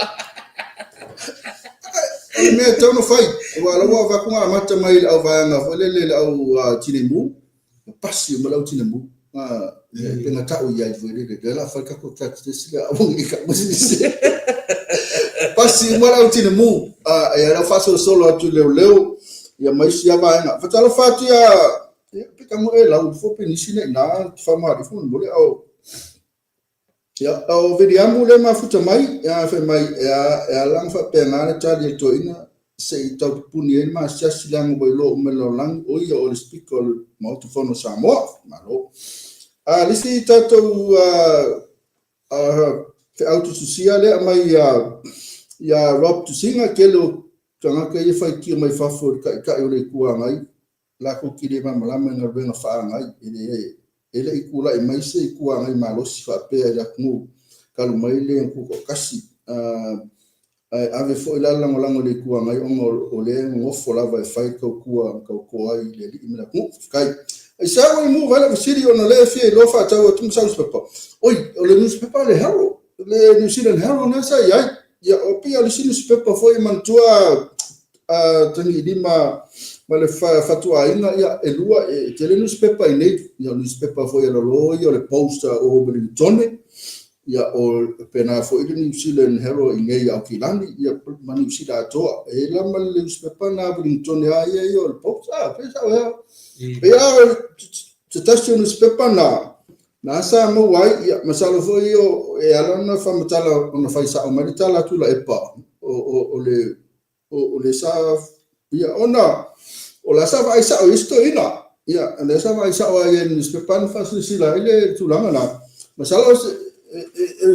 O le mea e tatau ona fai, aua o la ua avatu na amata mai i le auvaega foi lele le au tineimu, na pasi uma le au tineimu. Pe na tau i ai foi lele, lea o le a fai le tatou drug test lea, aua ne i tau se isi. Pasi uma le au tineimu, ia la ua faasolosolo atu i leoleo, ia ma isi lava vaega. Fatalofa atu ia Ia, pe tago e lau fo pe nisi nei na whamari fo mole au. Ia, o Viliamu le mafuta mai, ia fai mai e a e a langa fa pe ngana tali e toina se i tau pupuni ai le masiasi leaga ua iloa uma e le lalolagi o ia o le Speaker o le Maota Fono o Samoa. Malo. A le isi tatou a feau tusitusia lea aumai ia Ia Rob Tusiga, tele o tagata ia e faitio mai fafo i le Taitai o le Itu Agai, latou te le malamalama i galuega faagai, e le i tulai mai se Itu Agai malosi faapea i le atunuu talu mai le Tutoatasi. Ae ave foi la le lagolago i le Itu Agai ona o lea e nonofo lava e fai le tautua na tauto ai i le alii ma le atunuu. Faafetai. Aisea ua i move ai lau fesili ona o lea e fia iloa faatau atu ma sau newspaper. Oi, o le newspaper le Herald, le New Zealand Herald lea sa i ai. Ia, o pei o le isi newspaper foi e manatua Tagilima ma le fatuaiga, ia, e lua, e tele newspaper i nei. Ia, o newspaper foi a lalo ia o le Post o Wellingtone, ia, o pena foi le New Zealand Herald i nei Aukilani, ia, ma Niu Sila atoa. E i ai la ma le newspaper na Wellingtone a ia ia o le Post, a, pe sao ea. Pei a se tasi o newspaper na, na sa maua ai, ia, masalo foi o, e ala ona faamatala ona fai sao mai le tala a Tuilaepa, o le o le sa ia ona o la sa vaai sao i isi toeaina ia o lea sa vaai sao ai i le newspaper na faasilasila ai le tulaga na masalo se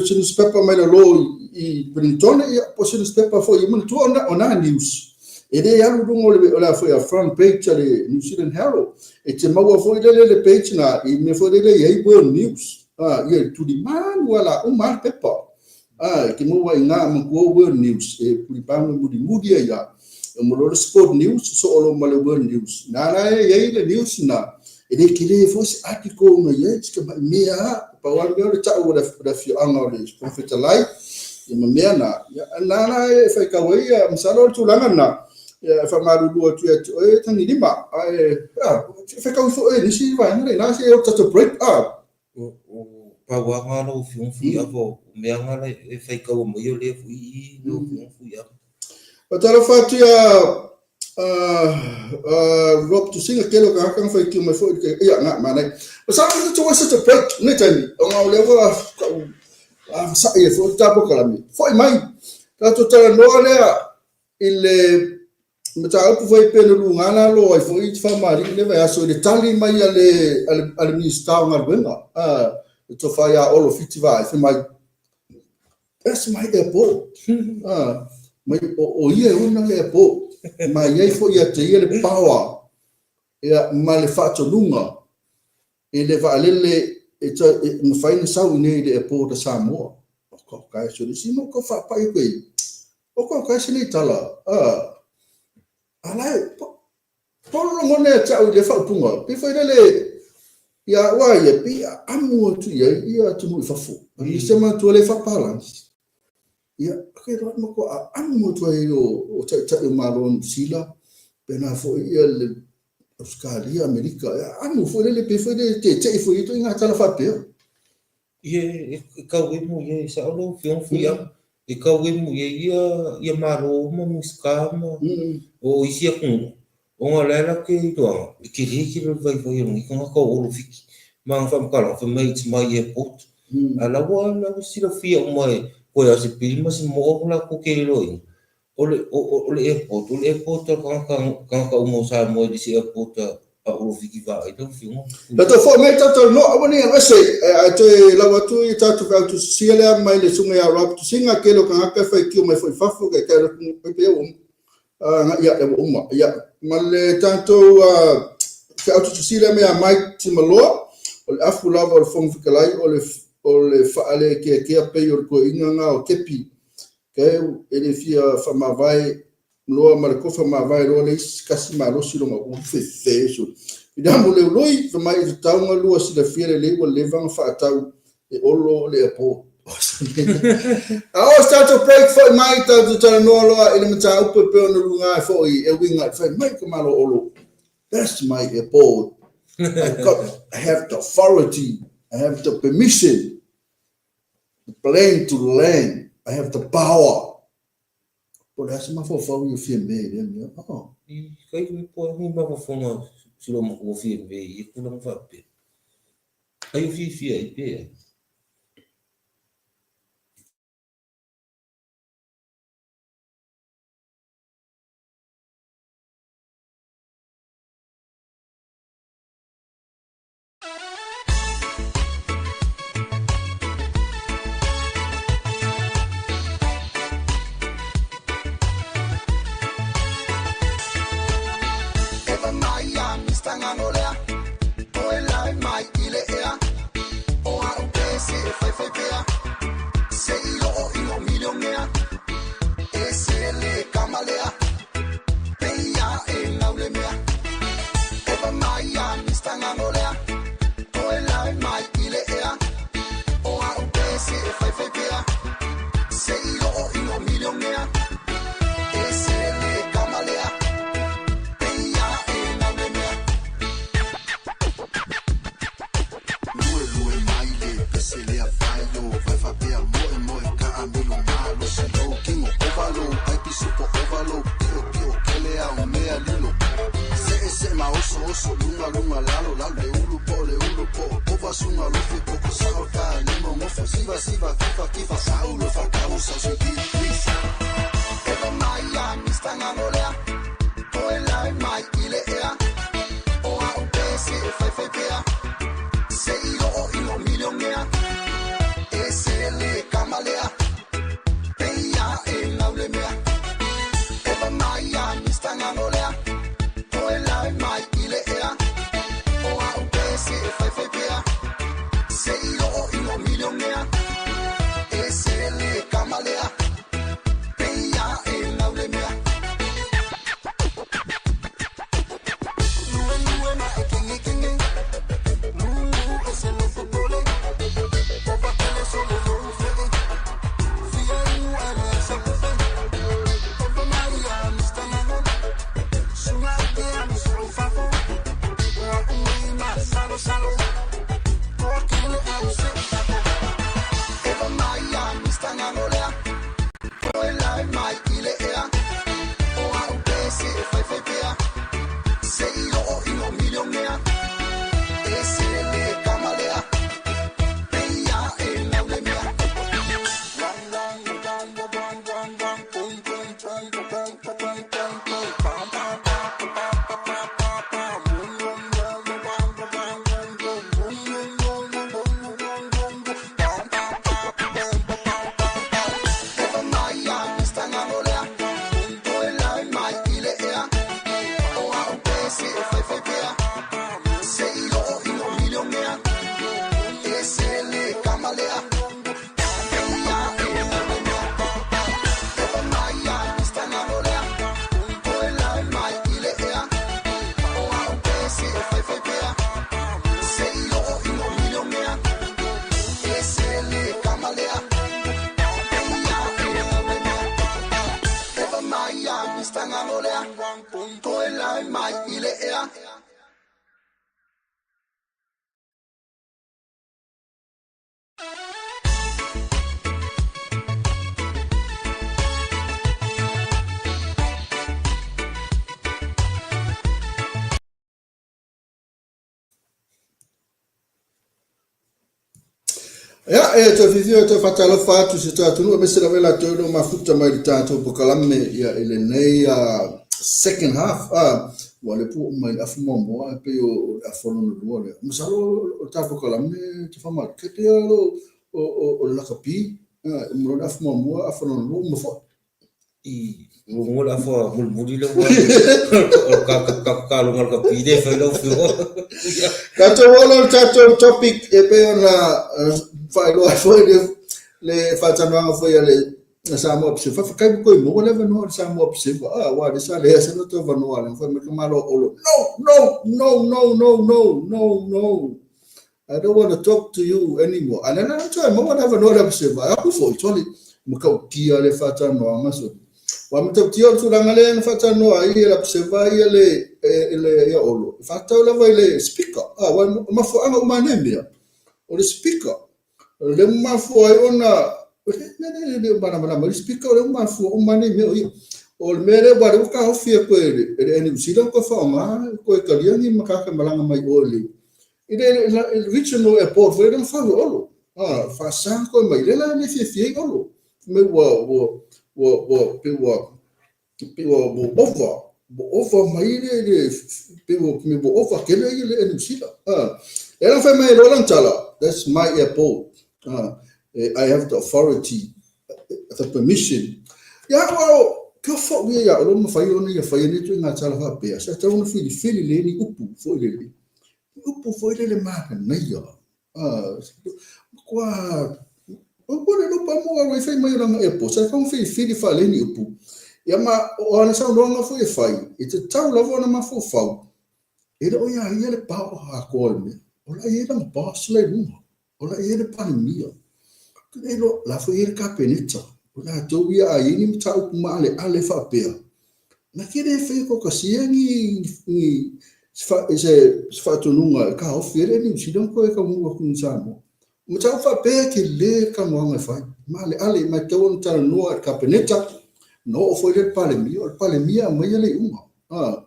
se newspaper mai lalo i Wellington ia po se newspaper foi i manatua ona o na news e le alu i luga o le o le a foi a front page a le New Zealand Herald e te maua foi lele le page na i mea foi lele i ai World News ah ia tulimanu ala uma le pepa A, e te maua i ngā matua World News, e pulipanga mulimuli ai a. E mo le Sport News, so olo ma le World News. Nā la e iai le news na, e le kele foi se article na iai, se mai mea a, pau a le mea o le tau o le afioaga o le Fofoga Fetalai, ia ma mea na. Ia, nā la e faitau ai, ia, masalo o le tulaga na, ia, e faamalulu atu ia te oe Tagilima, ae, a, faitau ifo oe i nisi vaega la i ina, se o le tatou break, a. O pauaga lau Afioga Fuiava, o meaga la e faitaua mai o lea foi i lau Afioga Fuiava. Faatalofa atu ia Rob Tusiga, tele o tagata na faitio mai foi ia na manaia. Masalo o le tatou se break nei taimi, ona o lea ua tau vasai ai foi le tatou kalame. Foi mai, tatou talanoa lea i le mataupu foi pei ona luga lalo ai foi i Faamaali'i i le vaiaso i le tali mai a le, a le, a le Minisita o Galuega, a, le tofa ia Olo Fiti Vaai, fai mai, that's my airport. A, mai, o ia e ona le airport. Ma i ai foi ia te ia le power ia, ma le faatonuga i le vaalele e, e mafai ona sau i nei i le airport a Samoa. O kau kai se le simo ko faapai koe. O kau kai se nei tala. A, a la e, polo lagona ia te au i le faaupuga. Pei foi lele, ia ua ia, pei a amu atu i ai ia atunuu i fafo. A ni se manatua le faapalangi. Ia, ke roa matua amu atu ai o taitai o Malo o Niu Sila, pena foi ia le Ausetalia, Amerika, e amu foi lele, pei foi lele tete'i foi i ituaiga tala faapea. Ia, e tau emu ia, e sao lau Afioga Fuiava, e tau emu i ai ia, ia Malo ma Minisita ma o isi atunuu, ona o la e latou te iloaga, e tele tele o le vaivai o lenei tagata o Olo Fiti ma ana faamatalaga, fai mai it's my airport. A o la ua, la ua silafia uma e koe lava o se pili ma se moa latou te iloaina. O le, o, o le airport, o le airport a tagata, tagata uma o Samoa e le se airport a, a Olo Fiti Vaai lau Afioga. Tatou foi mai tatou talanoa, aua ne i alu ese, ae toe lau atu i tatou feau tusisia lea mai le susuga ia Rob Tusiga, tele o tagata e faitio mai foi i fafo, taitai o le atunuu, pei pei ua uma. Ia, ua uma. Ia, ma le tatou feau tusisia lea mai ia Mike Timaloa, o le afu lava o le Fofoga Fetalai, o le, o le faalekeakea pei o le toeaina na o Kepi Keu e le fia faamavae loa ma le tofa mavae loa le isi kasi malosi lona ulu fefe so. Ina mo le ului, fa mai i tatau nga lua silafia lelei ua leva nga faatau e Olo le airport. A o se tatou break foi mai tatou talanoa loa i le mataupu e pei ona luga ai foi e uiga i fai mai ka Malo Olo. That's my airport. I got, I have the authority, I have the permission. The plane to land, I have the power. Po o le a se mafaufau ia Fiame i lea mea? Oh. I kai koe po o ni mafaufauga si lou matua Fiame i ia tulaga faapea. Ai o fiafia ai pea. Mr. Ngangolea Toe lae mai i le ea O a'u pese e faifai pea Se i oo i lou milionea E se le kama lea Peia e gau le mea Eva mai a Mr. Ngangolea Toe lae mai i le ea O a'u pese e faifai pea Se i oo i lou milionea E se le kama lea Peia e gau le mea Lue lue mai le pese lea vai o vai faapea moe moe kaamilo malosi lou kino ova lou ai pisupo ova lou pio pio kele ao mea lilo see see ma oso oso luga luga lalo lalo le ulu po'o le ulu po'o ova suga lofe koko sao ta lemo gofo siva siva kifa kifa saulo fakau sausi please Eva mai a Mr. Ngangolea Toe lae mai i le ea O a'u pese e faifai pea Se i oo i lou milionea E se le kama lea Peia e gau le mea Eva mai a Mr. Ngangolea Toe lae mai i le ea O a'u pese e faifai pea Se i oo i lou milionea E se le kama lea Peia e gau le mea Lue lue ma e kenge kenge Lulu e se lofo pole Ova kele solo lou fe'e Fia inu ale sa pupe Ova mai a Mr. Ngangole Suga ke a Mr. Ufafo Ua ui ma salo salo Toa kele au se ufafo Eva mai a Mr. Ngangolea Toe lae mai i le ea O a'u pese e faifai pea Se i oo i lou milionea E se le kama lea Peia e gau le mea Eva mai a Mr. Ngangolea Toe lae mai i le ea O a'u pese e faifai pea Se i oo i lou milionea E se le kama lea Peia e gau le mea Eva mai a Mr. Ngangolea Toe lae mai i le ea O a'u pese e faifai pea Se i oo i lou milionea E se le kama lea Peia e gau le mea Eva mai a Mr. Ngangolea Toe lae mai i le ea Ia, e toe fiafia e toe faatalofa atu i si o tatou atunuu aemaise lava i latou o lo o mafuta mai i le tatou polokalame ia i lenei second half. Ua le pua uma i le afu muamua ae pei o le afu lona lua lea. Masalo o le tatou polokalame e te faamalokia pei lava o le lakapi, uma loa le afu muamua, afu lona lua uma foi. I luga le afa mulimuli le ua o ka ka ka ka lunga ka pile fai lau fioga. Tatou oo loa i le tatou topic e pei ona faailoa ai foi le le faatalanoaga foi a le Samoa Observer. Faafetai ua toe maua le avanoa o le Samoa Observer. Ah, aua o lea sa leai se latou avanoa lea fai mai le tamaloa Olo, no, no, no, no, no, no, no, no. I don't want to talk to you anymore. A lea la na toe maua le avanoa le Observer. Ai aku foi, soli, matautia le faatalanoaga soli. Ua matautia o le tulaga lea na faatalanoa ai e le Observer ia le, le, ia Olo. E faatatau lava i le Speaker. Ah, ua mafuaaga uma lava nei mea. O le Speaker, o lea ua mafua ai ona, le, le, le, malamalama i le Speaker, o lea ua mafua uma lava nei mea o ia. O le mea lea, aua o lea ua taofi e koe e le Air New Zealand toe faaaoga, toe talia ni matata e malaga mai o i le I le regional airport foi lea na fau e Olo. A, faasa koe mai. Lea la e le fiafia ai Olo. Fai mai ua, ua, ua, ua, pei ua, pei ua, ua ova, ua ova mai le, le, pei ua, pei ua ova tele ia le Air New Zealand. A, lea la fai mai ai loa lana tala, that's my airport. A, I have the authority, the permission. Ia, ua, Pure foʻi ia iā Olo mafai ona ia faia nei ituaiga tala faapea, sa tatau ona filifili lelei ni upu foi lele, ni upu foi lele mananaia. Matua ua le iloa pa mo au e fai mai o lana airport, sa tatau ona filifili faalelei ni upu. Ia ma o ana saunoaga foi e fai, e tatau lava ona mafaufau, e le o ia ia le power atoa o le mea. O la e i ai lana boss la i luga. O la e i ai le Palemia. O la foi e i ai le Kapeneta. O latou ia a i ai ni mataupu maaleale faapea, na te le faia toatasia ni se faatonuga e taofi ai le Air New Zealand toe taunuu atu i Samoa. O mataupu faapea e tele le talanoaga e fai, maaleale, ma e tatau ona talanoa i le Kapeneta, ona oo foi lea i le Palemia, o le Palemia e aumaia le iuga. A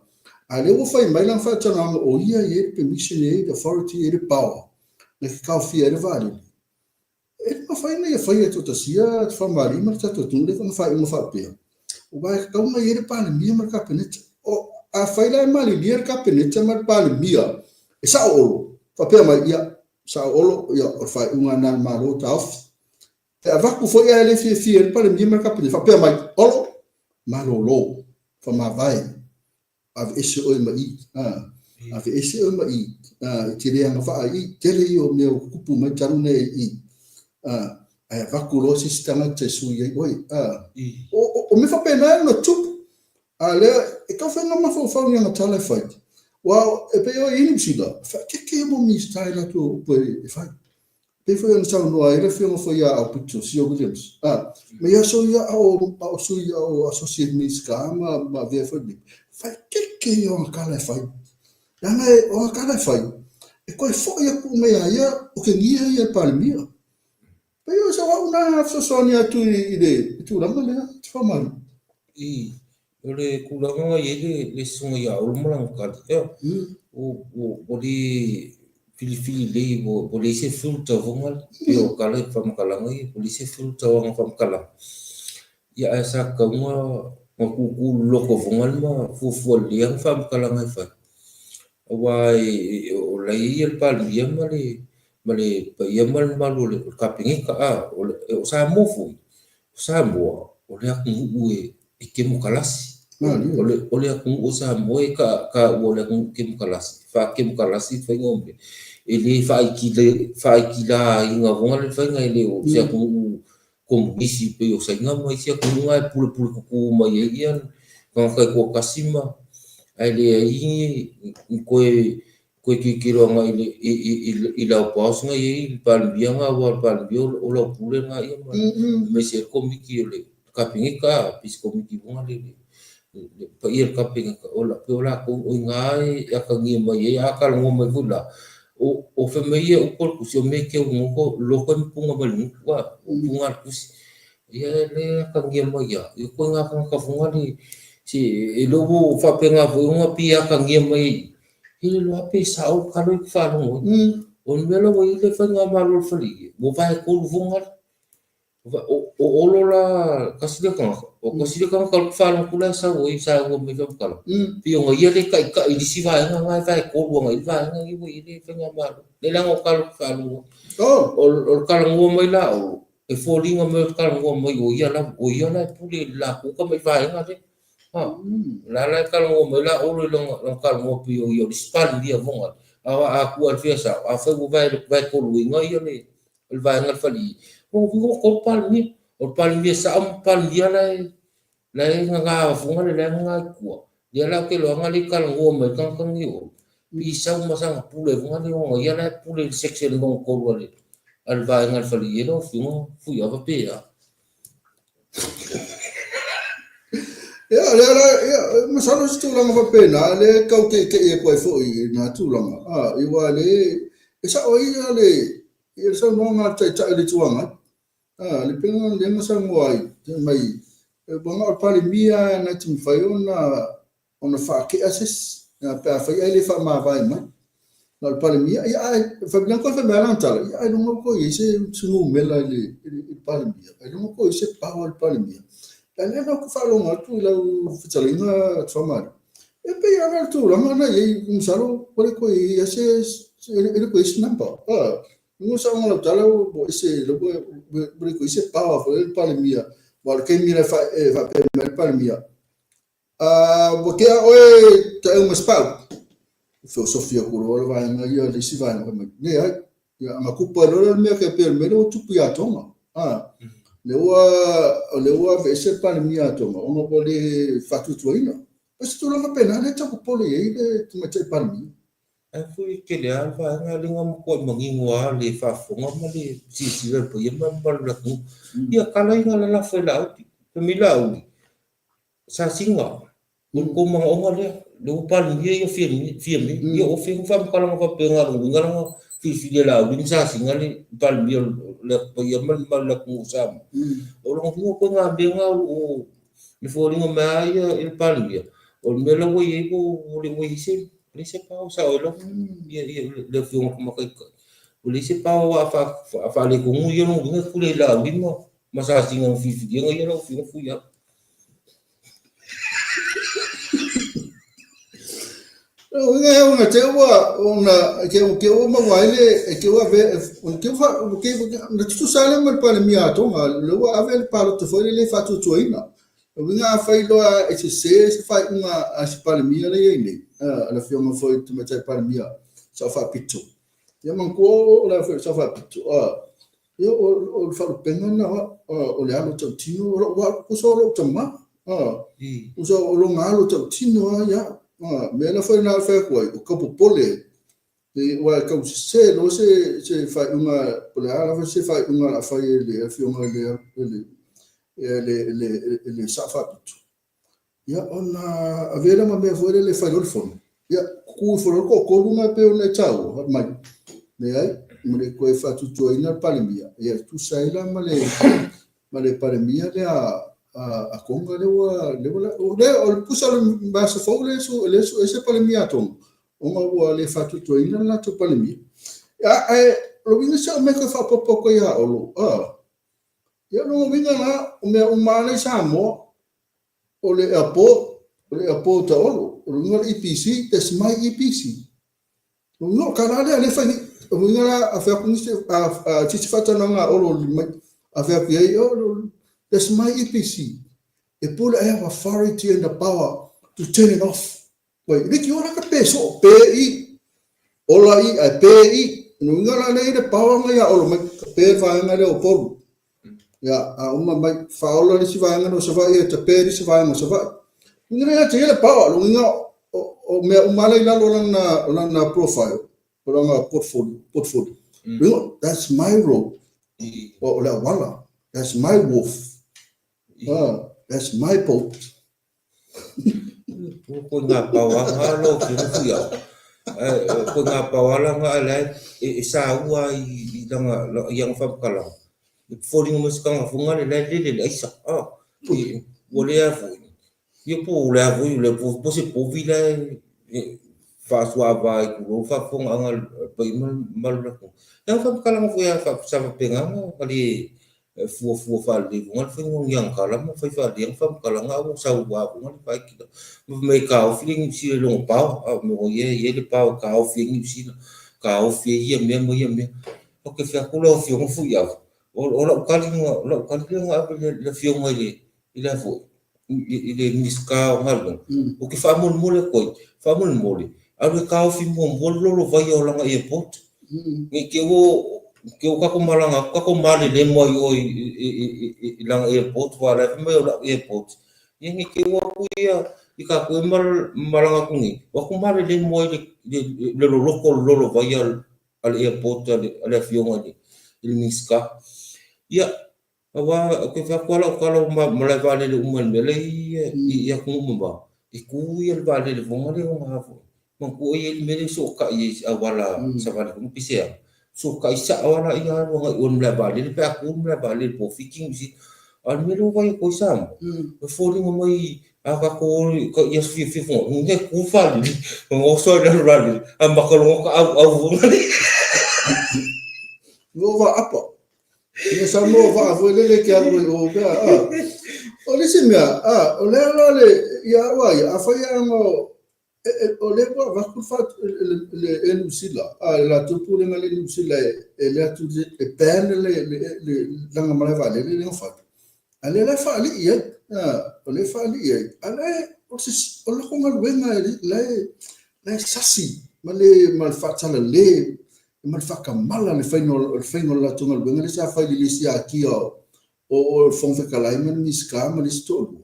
o lea ua fai mai lana faatalanoaga o ia e i ai le permission, e i ai le authority, e i ai le power na te taofia ai le vaalele. E le mafai ona ia faia toatasia te faamalie ma le tatou atunuu lea ona faaiuga faapea. Aua e tatau ona i ai le Palemia ma le Kapeneta. O, afai la e malilie le Kapeneta ma le Palemia e sao Olo, faapea mai, ia, sao Olo, ia, o le faaiuga lena a le Malo taofi. E avatu foi ae le fiafia ai le Palemia ma le Kapeneta, faapea mai, Olo, malolo, faamavae, aveese oe ma i, a, aveese oe ma i, a, e te le agavaa i i, tele ia o mea ua tutupu mai talu nei i i, a, ae avatu loa se isi tagata e sui ai oe, a, o mea faapena e ono tupu, a lea, e tau fai ngā mafaufau ni ana tala e fai, aua e pei oe i Niu Sila, faaeteete ia mau Minisita i latou upu e fai. Pei foi ona saunoa ai le afioga foi ia Aupito, Sio Williams, a, ma ia aso ia a o, a o sui, a o associate Minisita ma, ma avea foi le, faaeteete ia o ana tala e fai. Leaga e, o ana tala e fai, e toe foi atu uma ia ia, otegia ia e le Palemia. Pei o sau au na fesoasoani atu i le tulaga lea, te faamalie. I, o le tulaga na i ai le, le susuga ia Olo ma lana tali, ea, ua le filifili lelei, ua leai se filter foi na pei o tala i faamatalaga ia, ua leai se filter o ana faamatalaga. Ia ae sa tatau ona tuutuu loloto foi na ma fuafua lelei ana faamatalaga e fai. Aua o la e i ai le Palemia ma le ma le paia ma le mamalu o le Kapeneta, a, o Samoa foi, o Samoa, o le atunuu e kemokarasi. O le atunuu o Samoa e taua o le atunuu kemokarasi, faakemokarasi le faiga o mea. E le faaikilaina foi le faiga, e le o se atunuu komunisi pei o Saina ma isi atunuu na e pulepule tutu mai ai ia tagata e toatasi ma, ae leai ni toe toe tilotilo agai i lau boss na i ai le Palemia na aua o le Palemia o lau pule na ia ma aemaise ai le komiti o le Kapeneta pei se komiti foi na le paia o le Kapeneta o pei o latou o i ina e atagia mai ai a talanoa mai foi la o fai mai ia upu a le tusi o mea e teu loto ai ma puna mai le gutu a o puna a le tusi ia le atagia mai a ia ituaiga tagata foi na le se e le o faapena foi ona pei e atagia mai ai e le iloa pe sao talo i te faalogo ai. O le mea la ua i ai le faigamalo a le faleie, ua vae tolu foi galu. O Olo la, tasi lea tagata, o tasi lea tagata o le faalogo atu la e sau ai, saua mai faamatala, pei ona ia lea e taitai i le isi vaega na e vae tolu agai i le vaega lea ua i ai le faigamalo. Lea leaga o talo te faalogo ai. O le talanoa mai la Olo, e foliga mai o le talanoa mai o ia lava, o ia la e pule i le latou tamai vaega lea. Ha, o la la e talanoa mai la Olo i lana talanoa pei o ia o le isi Palemia foi na, a atu a le fia sao, afai ua vae toluina ia le vaega o le faleie, ua ua tolu Palemia. O le Palemia sao ma Palemia la e la e gaga foi na le la e gaga i tua. Lea la ou te iloa na le talanoa mai tagata nei o Olo, pei sau ma sana pule foi na le ona ia la e pule i le section lona tolu a le vaega a le faleie lau afioga Fuiava pe a. Ia, lea la, ia, masalo se tulaga faapena, lea e tau teitei atu ai foi i na tulaga. A, ia aua le, e sao ai ia le, ia le saunoaga a le Taitai o le Itu Agai. A, le pega lea na saunoa ai, fai mai, ua na o le Palemia lava na te mafai ona ona faatea se isi, pe afai ae le faamavae mai. Na o le Palemia, ia ae fai mai koe fai mai lana tala, ia ailoga ua toe i ai se numera i le Palemia, ailoga ua toe i ai se power i le Palemia. A o lea la ou te faalogo atu i lau fetalaiga Tufaamalie, e pei lava o le tulaga lena e i ai, masalo ua le toe i ai se, e le toe i ai se number. Luga o saoga lau tala ua ese, ua le toe i ai se power foi le Palemia. Aua o le taimi e faapea mai ai le Palemia, ua tea oe taeu ma Sipau. Feosofi atu loa le vaega ia, le isi vaega fai mai, leai. Ia, ana tupu ai loa lea o le mea tai pei o le mea lea ua tupu ia Tonga. O lea ua aveese le Palemia a Tonga ona ua le faatuatuaina. O se tulaga faapena lea e tau popole i ai le Tamaitai Palemia. Ae foi e tele lava le vaega lea na matuai manino lava le faafofoga ma le silasila i le paia ma le mamalu o le atunuu. Ia tala ia na lalafo e Laauli. Fai mai Laauli, Sasina, o le tou manaoga lea, lea ua Palemia ia Fiame, Fiame. Ia o fea ni faamatalaga faapena lona uiga lana filifili e Laauli ma Sasina le Palemia o le paia ma le mamalu o le atunuu o Samoa. O lona uiga o ituaiga mea na o lo o e foliga mai lava ia le Palemia, o le mea la ua i ai ua le ua i ai se leai se power sao ai lau ia le afioga i le Tamaitai. Ua leai se power a faaletonu ia lona uiga e pule i Laauli ma Sasina na filifiliga ia lau afioga Fuiava. Uiga e ona te ua ona ke ke ua maua ai le ke ua ave ke ua ke na tutusa le ma le Palemia a Tonga le ua ave le palota foi le le faatuatuaina. O uiga afai loa e sese se faaiuga a se Palemia lea e i ai nei, a le afioga foi i le Tamaitai Palemia Sao Faapito. Ia manatua o le afioga Sao Faapito, ia o le faalupega lena o le alo tautino, o lou alo, tusa o lou tama, tusa o lona alo tautino lava ia au. Mea la foi lena e fai atu ai, o tau popole aua e tau sese loa se faaiuga, po o le a lava se faaiuga o le a fai e le afioga i le Sao Faapito. Ia, ona avea lea ma mea foi lele e fai loa le fono. Ia, tutu ifo loa le toatolu na e pei ona e taua, fai mai, leai, ua le toe faatuatuaina le Palemia. Ia, e tusa ai la ma le Palemia lea a Tonga lea ua, lea o le tusa o le vaiaso fou lea e sue se Palemia a Tonga, ona ua le faatuatuaina le latou Palemia. Ae o le uiga se o mea toe faaopoopo atu ai ia Olo, ia o lona uiga la, o mea uma lava la i Samoa, o le airport, o le airport a Olo, o le uiga o le EPC, that's my EPC. O le uiga o le tala lea lea e fai nei. O le uiga la, a fai atu nisi, a sisi faatalanoaga a Olo mai, a fai atu i ai, oh, that's my EPC. E pule, I have authority and the power to turn it off. Wai, leitioa la ka pe soo, pe i, ola i, ae pe i. O lona uiga la lea e i le power na ia Olo mai, ka pe le vaega lea o Upolu. Ia, a uma mai, faaola le isi vaega lea o Savaii, e tape le isi vaega o Savaii. Uiga lea ia te ia le power, lona uiga o mea uma la i lalo o lana profile, o lana portfolio, portfolio. Uiga, that's my road. O le auala, that's my wharf. That's my boat. Ko ngā pao anga lau afioga Fuiava. Ko ngā pao alanga a lae e saua ai i langa i ana whakamukalaga. E foliga mai se tangata foi ngale lae lele le aisa. Ua lea foi. Ia po o le a foi o le po se povi lae e faasuaava ai tulou faafofogaaga a le paia ma le mamalu o le atunuu. Ia whakamukalaga foi a sa faapena na le fuafua faalelei foga le faiga o ni agakala ma fai faalelei ana faamatalaga a ua sau lava foga le faitila. Ma fai mai e taofi le Niu Sila i lona power, a o mea ia e i ai le power e taofi ai Niu Sila, taofi ai ia mea ma ia mea. Ou te fai atu lau Afioga Fuiava, o lau tali o lau tali lea na ave i le Afioga i le a foi, i le Minisita o Galuega, ou te faamolemole atu ai, faamolemole, alu e taofi muamua le lolovaia o lana airport. Ne i te i ua tatou malaga atu, tatou malelemo ai i o i lana airport, aua o la e fai mai o lau airport. Ia ne i te i ua o atu ia i tatou e malaga atu nei, o atu malelemo ai i le loloto o le lolovaia a le airport a le Afioga i le Minisita. Ia, Aua ou te fai atu lava lau tala ua malae vaalele uma i le mea la e i atunuu mamao, e tu ia le vaalele foga lea ona foi. Manatua e i ai le mea lea e fesootai ai i se auala savali foi pe se a, fesootai sao lava laia alu agai i o i le malae vaalele pe a tu le malae vaalele po o Fiti Niu Sila. A o le mea lea ua vaai atu ai Samoa, e foliga mai a tatou o i aso fiafia foga, e tu le vaalele, ona oso ai i lalo o le vaalele, amata loa ona taaauau foga lea. Ua vaapa. Ia Samoa vaa foi lele ke alu ai o pea. O le isi mea, o lea la le, ia au a ia, afai ana o lea ua avatu le Air New Zealand, le latou pulega le New Zealand e le atu e ban le lana malae vaalele lea na fai. A lea la e faalii ai, o lea e faalii ai, a la e, o se, o le latou galuega la e, la e sasi ma le, ma le faatalale ma le faatamala le faiga o le faiga o le latou galuega lea sa fai i le le siakia o, o, o le Fofoga Fetalai ma le Minisita ma le isi toalua.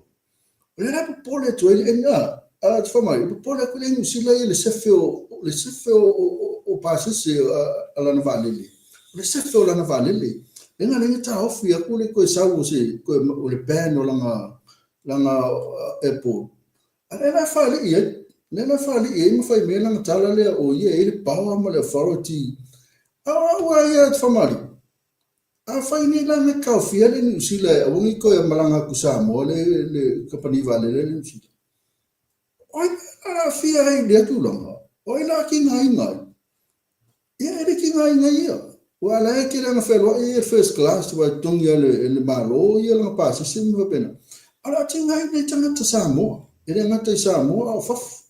O lea la e popole atu ai le NA, a te fai mai, e popole atu le Niu Sila ia i le sefe o, le sefe o, o, o pasese a lana vaalele. O le sefe o lana vaalele. Lea na taofi atu le toe sau o se, toe, o le ban o lana, lana airport. A lea la e faalii ai, lea la e faalii ai ma fai mai lana tala lea o ia e i ai le power ma le authority. A o au lava ia te faamalie, Afai nei la na taofia le Niu Sila e aua ne i toe malaga atu i Samoa le le kamupani vaalele a le Niu Sila, o ai la a aafia ai i lea tulaga? O ai la a tigaina ai? Ia e le tigaina ia. Aua o la e tele lava ina fealuai ia i le first class aua e totogi lava e le Malo ia lana pasese ma mea faapena. A o le a tigaina ai tagata Samoa, e le gata i Samoa a o fafo.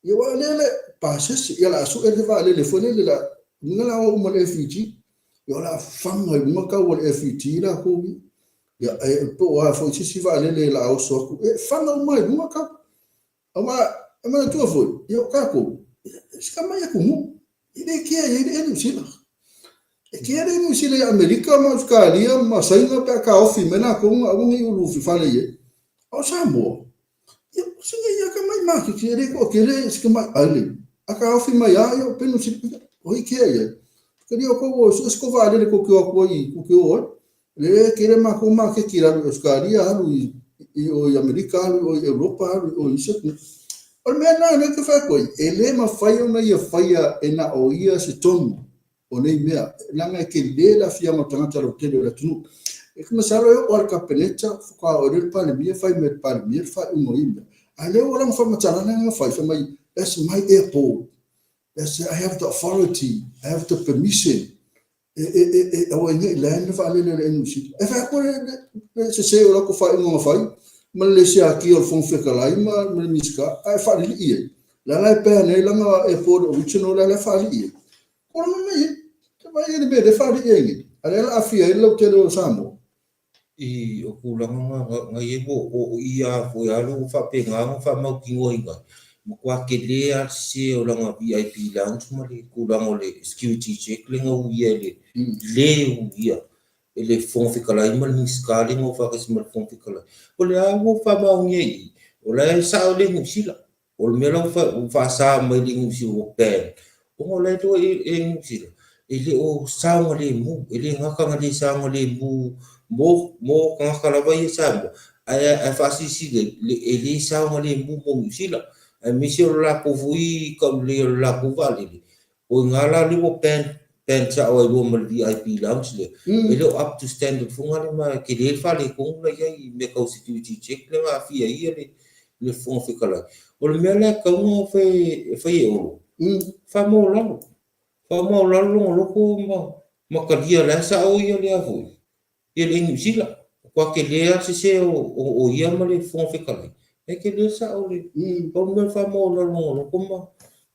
Ia aua o lea le pasese, ia o le a sue le vaalele foi lele, la uiga la o uma le FEG. Ia o le a faga i luga tau o le FEG latou ia. Ia e po o a foi se isi vaalele o le a oso atu, e faga uma i luga tau. Aua e manatua foi, ia o tatou, si tamai atunuu, e le kea i ai le Air Niu Sila. E kea le Air Niu Sila i Amerika ma Ausetalia ma Saina pe a taofi mai latou ona aua ne i ulufale i ai. A o Samoa, Ia, o sina ia tamai maketi e le toatele si tamai island. A taofi mai lava, ia o penu si, o ai kea i ai. Talia o kou o sue se kou vaalele kou te o atu ai, kou te o ai. Le tele matou maketi i lalo i Ausetalia, alu i, i o i Amerika, alu i o i Europa, alu i o i isi atunuu. O le mea lena lea ou te fai atu ai, e le mafai ona ia faia e na o ia se tonu o nei mea, leaga e tele le aafiaga o tagata lautele o le atunuu. E masalo e oo lava i le Kapeneta, faatoa oo ai lea i le Palemia, fai mai e le Palemia le faaiuga o ia mea. A o lea ua lana faamatalaga lea na fai, fai mai, that's my airport, that's, I have the authority, I have the permission, e, e, e, e aua ai ne i land le vaalele a le Air New Zealand. E fai atu le, le, le sese o latou faaiuga na fai, ma le le siakia o le Fofoga Fetalai ma, ma le Minisita, ae faalilii ai. La la e ban ai lana airport original la la e faalii ai. Tulaga mai ai. Te vaai ai le mea lea e faalii ai nei. A lea la aafia ai le lautele o Samoa. I o tulaga na na i ai ua o i a foi a lo faapena ona faamautinoaina ai, matua tele lava le sese o lana VIP lounge ma le tulaga o le security check lea na uia e le le uia e le Fofoga Fetalai ma le Minisita lea na o faatasi ma le Fofoga Fetalai. O le a ua faamaonia i i, o la e sao le Niu Sila. O le mea la ua faasa mai le Niu Sila ua ban, ona o la e iloa e Niu Sila, e le o saogalemu, e le gata ona le saogalemu mo, mo tagata lava ia Samoa, ae, ae faasilasila e le saogalemu mo Niu Sila, aemaise o le latou foi taulelei o le latou vaalele, O i ina la lea ua ban, ban sao ai loa ma le VIP lounge lea. E le o up to standard foi lea ma e tele le faaletonu la i ai i mea tau security check lea na aafia ai ia le, le Fofoga Fetalai. O le mea la e tatau ona fai, e fai e Olo, faamaualalo, faamaualalo lona loto ma, ma talia la e sao ia lea foi. Ia le Niu Sila, matua tele lava le sese o ia ma le Fofoga Fetalai, ae tele sao le pau le mea o le faamaualalo o lona loto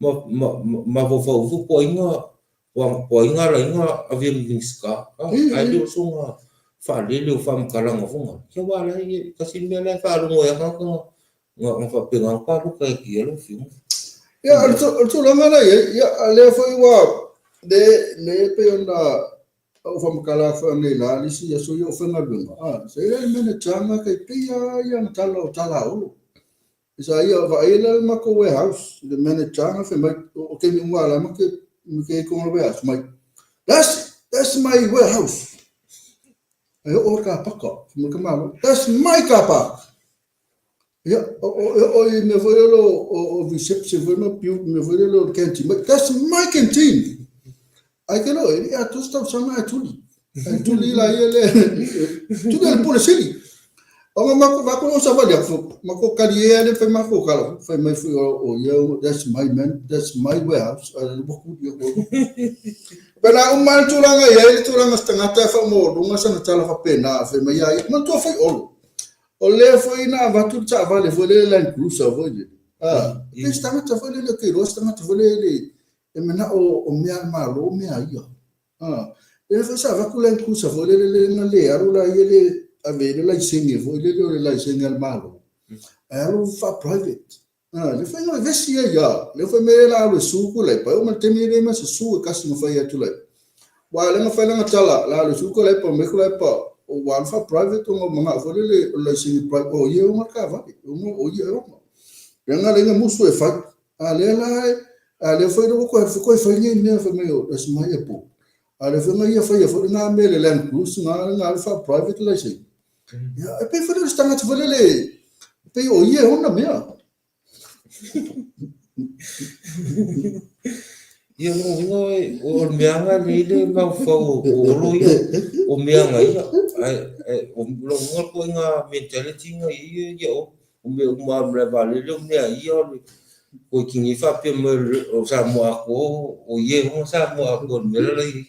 ma mafaufau ifo po o ai na ala ai ona avea ma Minisita, ae le o soona faalele o faamatalaga foi na, ia aua o la e tasi le mea la e faalogo ai lava tagata na faapena ona palota atu i ai lau Afioga. Ia, o le tulaga la e i ai, ia, a lea foi ua, le pei ona Ou faamatala atu anei la le isi aso ia o faigaluega, a, sa ia le manager na tai pei a ia na tala o tala a Olo. Sa ia vaai la le matou warehouse, le manager na fai mai, o taimi uma la ma ke ma ke konga warehouse mai. That's my warehouse. Ai o ka paka, fai mai ka malo. That's my car park. Ia, o i mea foi lele o reception foi ma piu, mea foi lele o le canteen. But that's my canteen! Ai ke loa, e le i atoa se tausaga ae tuli. Ae tuli la ia le, tuli e le Pule Sili. Ona mako, mako o savali aku, mako kali e ale fai mako kala, fai mai foi o ia, that's my man, that's my warehouse. A le waku ia ko. Pena uma le tulaga i ai le tulaga se tagata e whaumōlunga sana tala whapena, fai mai ia, manatua foi Olo. O lea foi na avatu le taavale foi lele Land Cruiser foi lele. Ah, pei se tagata foi lele, ou te iloa se tagata foi lele e manao o mea a le Malo mea a ia. Ah, lea foi sa avatu Land Cruiser foi lele lea na le alu la ia le ave i le laisene foi lele o le laisene a le Malo, ae alu faa-private. Le fai na vevesi ai ia, le fai mai la alu e su Tuilaepa, e oo mai le taimi e leai ma se su e kasi na fai e Tuilaepa. Aua o lea na fai lana tala, la alu e su Tuilaepa, mai Tuilaepa, ua alu faa-private ona ua manao foi lele o le laisene private, o ia e ona le taavale, o ia e ona. Lea na ala ai ona musu e fai. A lea la, a lea foi ua toe alu foi toe fai nei mea fai mai o that's my airport. A lea foi na ia faia foi lena mea le Land Cruise na na alu faa-private le laisene. Ia, e pei foi lea o se tagata foi lele, e pei o ia e ona mea. Ia, lona uiga o le mea lava lea i le mafaufau o Olo ia, o mea na ia. Ae, o lona uiga o le ituaiga mentality na i ai ia Olo. O mea uma lava o le malae vaalele o mea a ia, o le toeitini faapea mai o Samoa atoa, o ia e ona Samoa atoa i le mea la la i ai.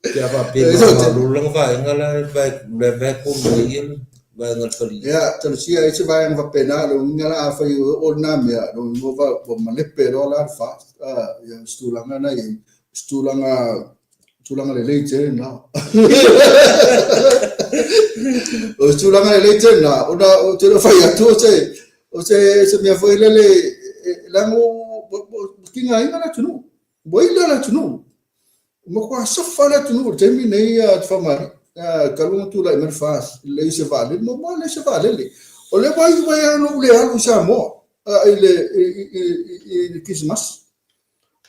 Pe a faapea e manumalo lana vaega la e vae tonu ai ia le vaega o le falia. Ia, talosia ai se vaega faapena, lona uiga la afai e oo lena mea, lona uiga ua malepe loa la le FAST. Ia, o se tulaga lena e i ai, o se tulaga tulaga lelei tele lena. O se tulaga lelei tele lena, ona ou te le o fai atu o se, o se, se mea foi lele, leaga ua tigaina le atunuu, ua ila le atunuu. Ua matua safa le atunuu i le taimi lenei a Faumali, talu ona tulai mai le FAST, leai se vaalele, muamua leai se vaalele. O lea ua iu ai lava ona ou le alu i Samoa i le, i le Kerisimasi.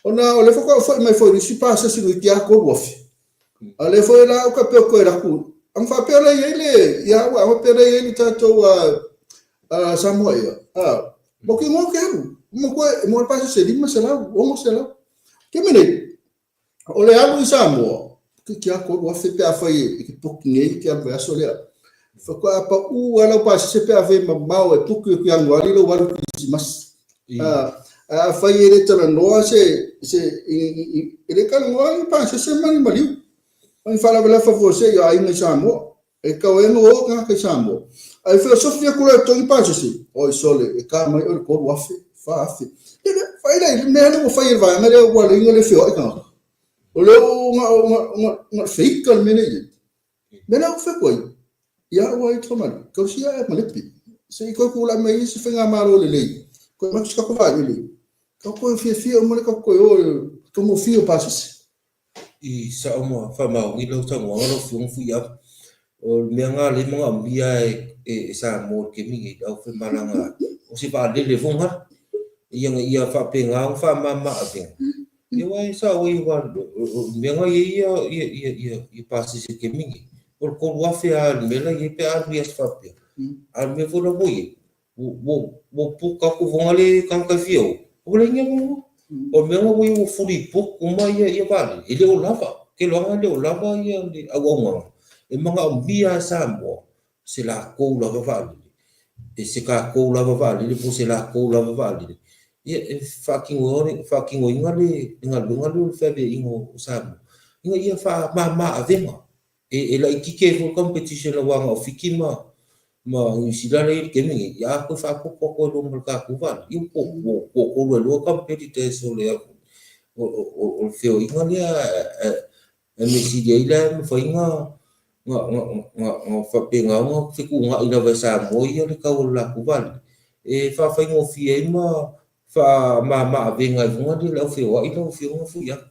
Ona o lea faatoa ou foi mai foi i le isi pasese toeitiiti lava 3,000. A o lea foi la ou faapea ou toe alu atu, ana faapea la e i ai le, ia au a faapea la e i ai le tatou Samoa Air, mautinoa ou te alu. Mo le pasese 500, 600. Taimi nei, o le alu i Samoa, toeitiiti lava 3,000 pe afai e te book nei e te alu i le vaiaso lea. Faatoa pau lava lau pasese pe afai e mamao e book i Ianuari lou alu i Kerisimasi. A afai e le talanoa se, se, e le talanoa ni pasese ma ni maliu, ma ni faalavelave faafuasei o aiga i Samoa. E tatau ai ona o tagata i Samoa. Ae feosofi atu loa e totogi pasese, oi sole, e ta mai oe i le 3,000, 4,000. Ia, vaai la i le mea lea ua fai e le vaega lea ua leai ona le feoai tagata. O lea ua na o le feika le mea lea e i ai. Mea la ua fai atu ai, ia au ai Faumali, tausia ae malepe. Se i toe tulai mai ai se faigamalo lelei, toe avatu se tatou vaalele, tatou toe fiafia uma lea tatou toe o i le taugofie o pasese. I sao ma faamaoni lau saunoaga lau Afioga Fuiava. O le mea lena lea e manaomia e Samoa i le taimi nei, le aufaimalagaina, o se vaalele foi lena, ina ia faapena ona faamama avega. Ia aua e sao ai aua o le mea na i ai ia pasese i le taimi nei, o le 3,000 lava i le mea la i ai pe a alu i aso faapea. A o le mea foi la ua i ai, ua book atu foi le tagata e fia o, ua leai ni avanoa. O le mea na ua i ai ua fully book uma ia vaalele, e le o lava, ou te iloa e le o lava le auaunaga e manaomia lava e Samoa se latou lava vaalele, e se tatou lava vaalele po o se latou lava vaalele, ia e faatinoina le galuega lea o le feaveaiga o Samoa ina ia faamama avega. E laitiiti ai foi le competition aua na o Fiti ma Niu Sila lea e i ai i le taimi nei, ia a toe faaopoopo atu ai loa ma le tatou vaalele, ia ua toatolu ai loa competitors o le feoaiga lea. E mea sili ai la e mafai ona faapena ona fetuunai lava e Samoa ia le tau o le latou vaalele e faafaigofie ai ma faamama avega ai foi le au feoai lau Afioga Fuiava.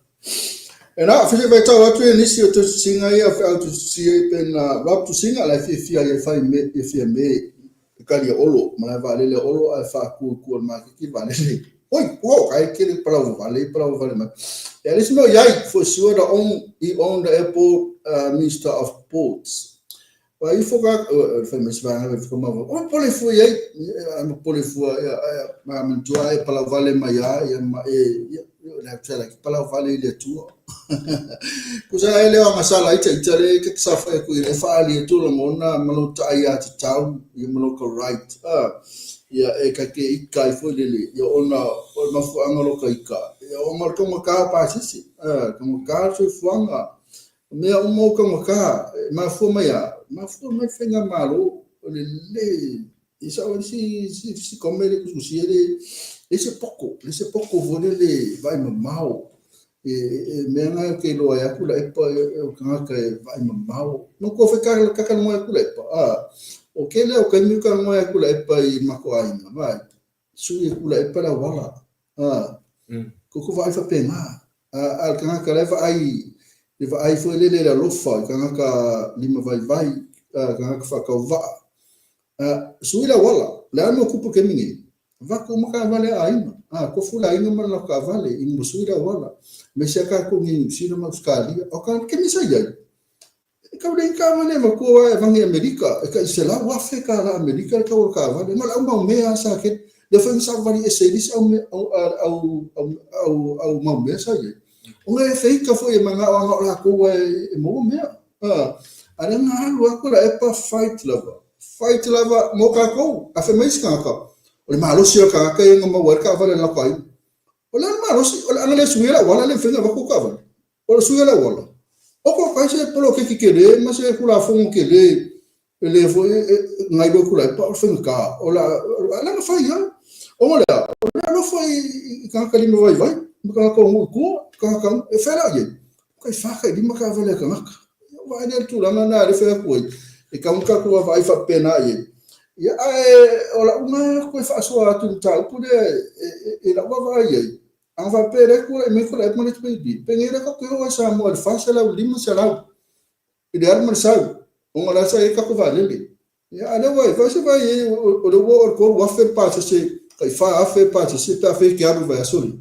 E na o faitau atu e nisi o tusitusiga ia feau tusitusia i pena Rob Tusiga la e fiafia ai e fai me e fia me e kali a Olo malae vaalele a Olo ae faatu i tua o le maketi le vaalele. Oi, ua ka e kele palau vale, palau vale mai. E le isi mea o iai, for sure the own, he own the airport, Minister of Ports. Wa ifo ka, fai mai se vaega le whakamau, o pole fua iai, ma pole fua, ia, ma manatua e palau vale mai a, ia, ma e, ia, le atu like, palau vale i le Atua. Kusa e le o agasala ai ita le ke safa e ku i le whaali e tū lagona ma lo ta ai a te tau, ia ma lo ka right. Ia e ka ke ika i foi lele, ia ona o le mafuaanga lo ka ika. Ia ona o le taugata o pasese, taugata le soifuaga. O mea uma o taugata, e mafua mai a, mafua mai le faigamalo o le le i sao ai si kome le tusitusia le, leai se poko, leai se poko foi lele vaai mamao. E mea na ke iloa ai aku laʻepa o tagata e vaai mamao. No ko fe kakanoa aku laʻepa. A o kele o kaimi kanoa aku laʻepa i mako ʻāina, vai. Sui aku laʻepa le auala. A koko vaai faapena. A le tagata la e vaai le vaai foi lele le alofa i tagata lima vaivai, tagata faatauvaa. A sui le auala. Le a le mea ua tupu i le taimi nei? Avatu uma taavale a aiga, a tofu le aiga ma le latou taavale ina ua sui le auala. Aemaise lava tatou nei i Niu Sila ma Ausetalia. O ka taimi sa i ai, e tau leai ni taavale e avatua aua e avane i Amerika, e tai $100,000 tala Amerika le tau o le taavale. Na o le au maumea lava sa tele. Lea foi na savavali ese ai le isi au au maumea sa i ai. Ona e feita foi e manao ana o latou e maua mea. A lea na alu atu la epa fight lava. Fight lava mo tatou. A fai mai isi tagata, o le malosi o le tagata ia na maua ai le taavale a le latou aiga. O le a le malosi? O le a na le suia le auala le mafai ona avatu taavale. O le suia le auala. O ko kai se poloketi tele ma se Tulafono tele e le foi e gaoioi atu la epa o le faigata. O le a na fai lava. Ona o le a? O le alofa i tagata lima vaivai, ma tagata o nuu i tua, tagata e fai la i ai. Tai fa tai lima taavale a tagata. Ia vaai lea i le tulaga lena lea e fai atu ai, e tatau ona tatou vaavaai faapena i ai. Ia ae o lau lena toe faasoa atu i le mataupu lea i lau vaavaai i ai, a faapea o lea e tulai mai Tuilaepa ma le HRPP, penei lea tatou te oo ai i Samoa i le 400 i le 500 i le alu ma le sau, ona o la sa i ai tatou vaalele. Ia a o lea ua i ai, se vaai i ai o lea ua oo i le 3,000 le pasese, tai 4,000 le pasese pe a fai e te alu i le vaiaso lea.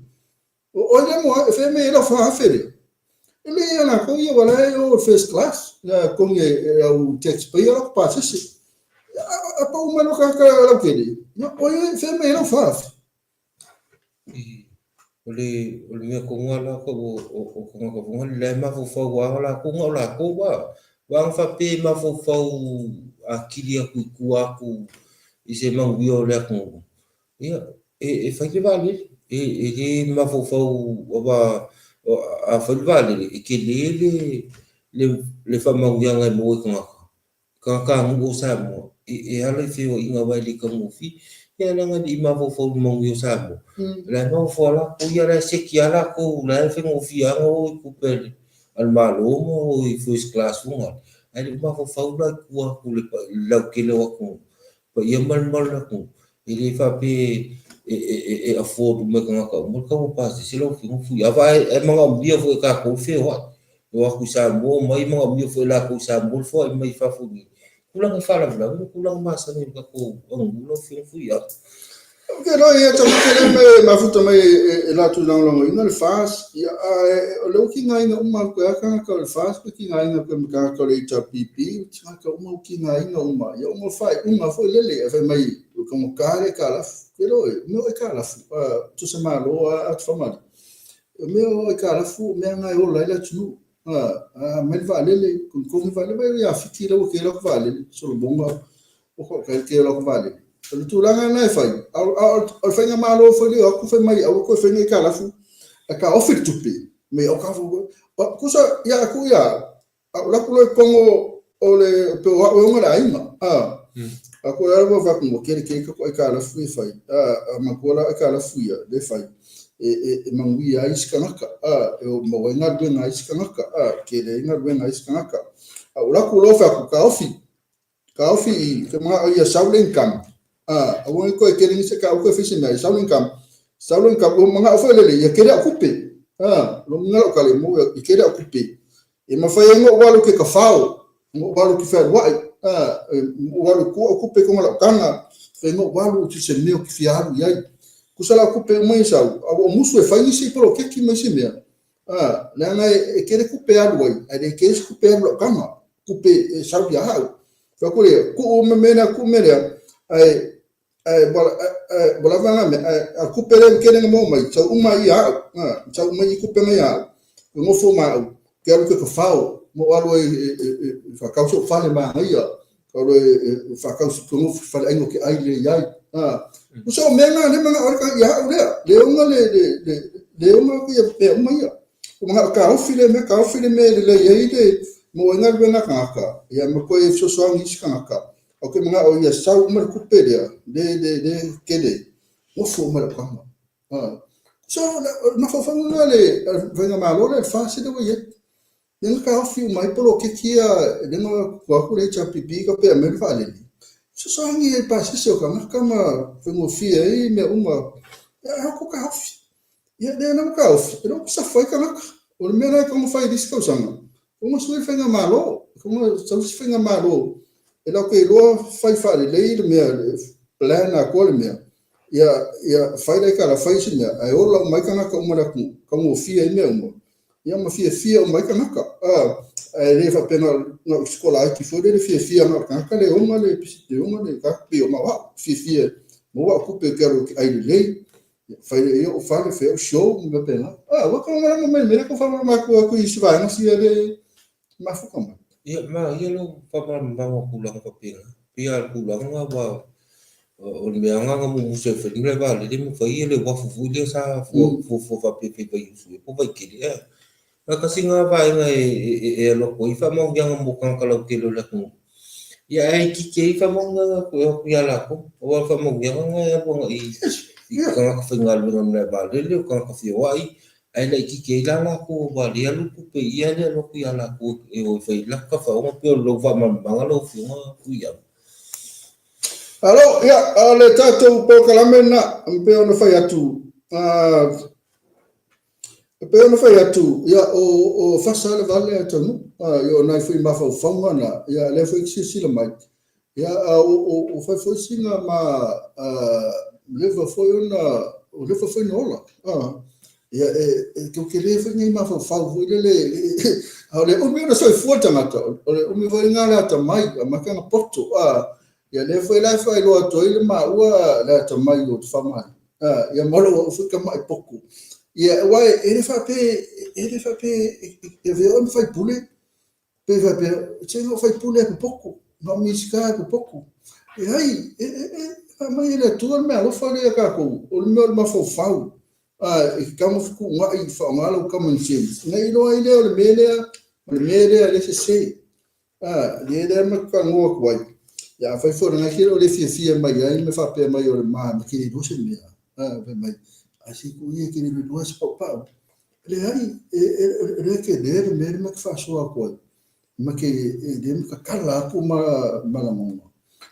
O oe lea mo e fea mai ai lau 4,000 lea. E le ia latou ia ua la e o first class, ia totogi e au tax payer lau pasese. A pau mai loa tagata lautele, ia oe e fea mai ai lau 4,000. O le o le mea tonu lava la o tagata foi lea la e mafaufau lava latou na o latou lava. Aua ana faapea e mafaufau atili atu i tua atu i se manuia o le atunuu, Ia, e fai le vaalele, e le mafaufau aua a fai le vaalele, e tele le faamanuiaga e maua i tagata, tagatanuu o Samoa, e ala i feoaiga aua e le taugofie. Ia leaga e le i mafaufau i le manuia o Samoa, o la e mafaufau lava latou ia, o la e seki lava latou, o la e faigofie lava ona o i tupe a le Malo ma o i first class foi lea, ae le i mafaufau la i tua atu i le lautele o atunuu, paia ma le mamalu o le atunuu, e le faapea e afford uma e tagata uma le tau o pasese lau Afioga Fuiava, ae manaomia foi e tatou le feoai, e o atu i Samoa omai, manaomia foi e latou i Samoa le feoai mai fafo i tulaga e faalavelave ma tulaga masani o le tatou aganuu lau Afioga Fuiava. Ou te iloa ia tagata lea e mafuta mai e latou lagolagoina le FAST, ia, ae o lea ua tigaina uma atu e a tagata o le FAST, ua tigaina atu e ma tagata o le HRPP, ua tagata uma ua tigaina uma, ia ona o le faaiuga foi lele, ae fai mai ua taugata le aitalafu. Ou te iloa o mea o aitalafu, tusa malo lava Atufamalii, o mea o aitalafu o mea na e ola ai le atunuu. A aumai le vaalele, konekone le vaalele, vaai ia Fiti la ua tele atu vaalele, Solomona, ua faafetai i le tele o latou vaalele. O le tulaga lena e fai, a o le faigamalo foi lea o atu fai mai aua toe fai ni aitalafu, ae taofi le tupe, mai au taofi. Tusa ia atu ia au, a ou alu atu loa i totonu o le, pe o au e ona le aiga, a, a toe alu ua fai atu, ua tele tele tatou aitalafu ia e fai, a, a matua la aitalafu ia lea e fai, e manuia ai isi tagata, a, e maua ai galuega a isi tagata, a, tele ai galuega a isi tagata. A ou alu atu loa fai atu, taofi, Taofi i te manao ia sau le income. A, aua ne i toe tele nisi ka toe fai se mea, sau le income. Sau le income, ua manao foi lele, ia tele au tupe. A, lo uiga lau tala, mo ia tele au tupe. E mafai ai ona ou alu i ke kafao, ona ou alu i ke fealuai, a, ou alu i tua au tupe i koga lau taga, mafai ona ou alu i se mea ou te fia alu i ai. Tusa la o tupe uma ia sau, a ua ou musu e fai nisi poloketi ma isi mea, a, leaga e tele tupe e alu ai, ae le tele se tupe e alu i lau taga. Tupe e sau ia au. Fai atu lea, tuu uma mea lea, tuu mea lea, ae ae ua lava na mea, ae a tupe lea ua tele na maua mai, sau uma ai ia au, a, sau uma ai tupe na ia au, e nofo ma au, ke alu ke kafao, ma ou alu ai e faatau so'u fale manaia, alu e faatau se nofo i faleaiga o ke ai lelei ai, a. Tusa o mea na lea manao ai ia au lea, le ona le le le le ona ia mea uma ia. Ua manao taofi le mea, taofi le mea e lelei ai le maua ai galuega a tagata, ia ma toe fesoasoani i isi tagata. Ae ou te manao ia sau uma le tupe lea, le, le, le tele, nofo uma i lau taga. So, o le mafaufauga lena a le Faigamalo lea i le FAST lea ua i ai. Lea na taofi uma ai poloketi ia lea na tuu atu le HRPP faapea mai le vaalele, fesoasoani i pasese o tagata ma faigofie ai mea uma. Ae o taofi. Ia lea la ua taofi, e le o safa ai tagata. O le mea la e tatau ona fai i le isi tausaga, e tatau ona sui le faigamalo, e tatau ona sau se faigamalo e latou te iloa fai faalelei le mea, le plan atoa le mea, ia fai le aitala, fai isi mea, ae ola uma ai tagata uma o le atunuu, taugofie ai mea uma. Ia ma fiafia uma ai tagata. Ae le faapea na o se kolaiti foi lele fiafia na o le tagata le ona le le ona le tagata pei o au fiafia e maua au tupe ou te alu ou te ai lelei, fai ai ou fale, fai au show ma mea faapena. Ua tau mai mea lea tau faamalamalama atu i isi vaega sia le mafuta mai. Ia, ma ia lou faamalamalamaga o tulaga faapena. Pei lava o le tulaga lena aua o le mea lava na mumusu ai fai le vaalele ma fai le uafu foi lea sa fuafua faapea e fai Vaiusu ea po o Vaitele ea. Ae tasi lena vaega e alu atu ai faamanuiaga mo tagata lautele o le atunuu. Ia ae itiiti ai faamanuiaga e o atu ia latou. Aua o le faamanuiaga lena e alu agai i tagata faigaluega i malae vaalele, o tagata feoai, ae laitiiti ai la latou aua o lea e alu tupe i ia lea e alu atu ia latou e o e fai ai latou tafaoga pei o lou faamalamalamaga lau Afioga Tuiama. Alo, ia, o le tatou polokalame lena, e pei ona fai atu, e pei ona fai atu, ia, o fasa le vale a Taunuu, ia, o nai foi mafaufauga na, ia, lea foi e te silasila mai, ia, a o fai foi sina ma leva foi ona, o leva foi ona ola, ia, e tou te le foi nei mafaufau foi lele, a o le umi ona soifua le tagata, o le umi foi lena o le atamai, a mata na poto, ia, lea foi la e faailoa atu ai le maua le atamai o Tufamalii, ia, ma lou au foi tamai poto. Ia, aua e le faapea, e le faapea e avea oe ma faipule, pe faapea, se na o faipule e popoto, na o Minisita e popoto. Leai, e aumai e le Atua le meaalofa lea ia tatou, o le mea o le mafaufau, e tatau ona fetuunai, faaaoga lau common sense, ona e iloa ai lea o le mea lea, o le mea lea lea e sese. Lea lea ma te talanoa atu ai. Ia, afai foi o lena e le fiafia mai ai ma faapea mai o le ma, ma te le iloa se mea, fai mai, a se tuu ia e te le iloa se paupau. Leai, o lea e tele le mea lea ma te faasoa atu ai, ma te, lea ma tatala atu ma lagona.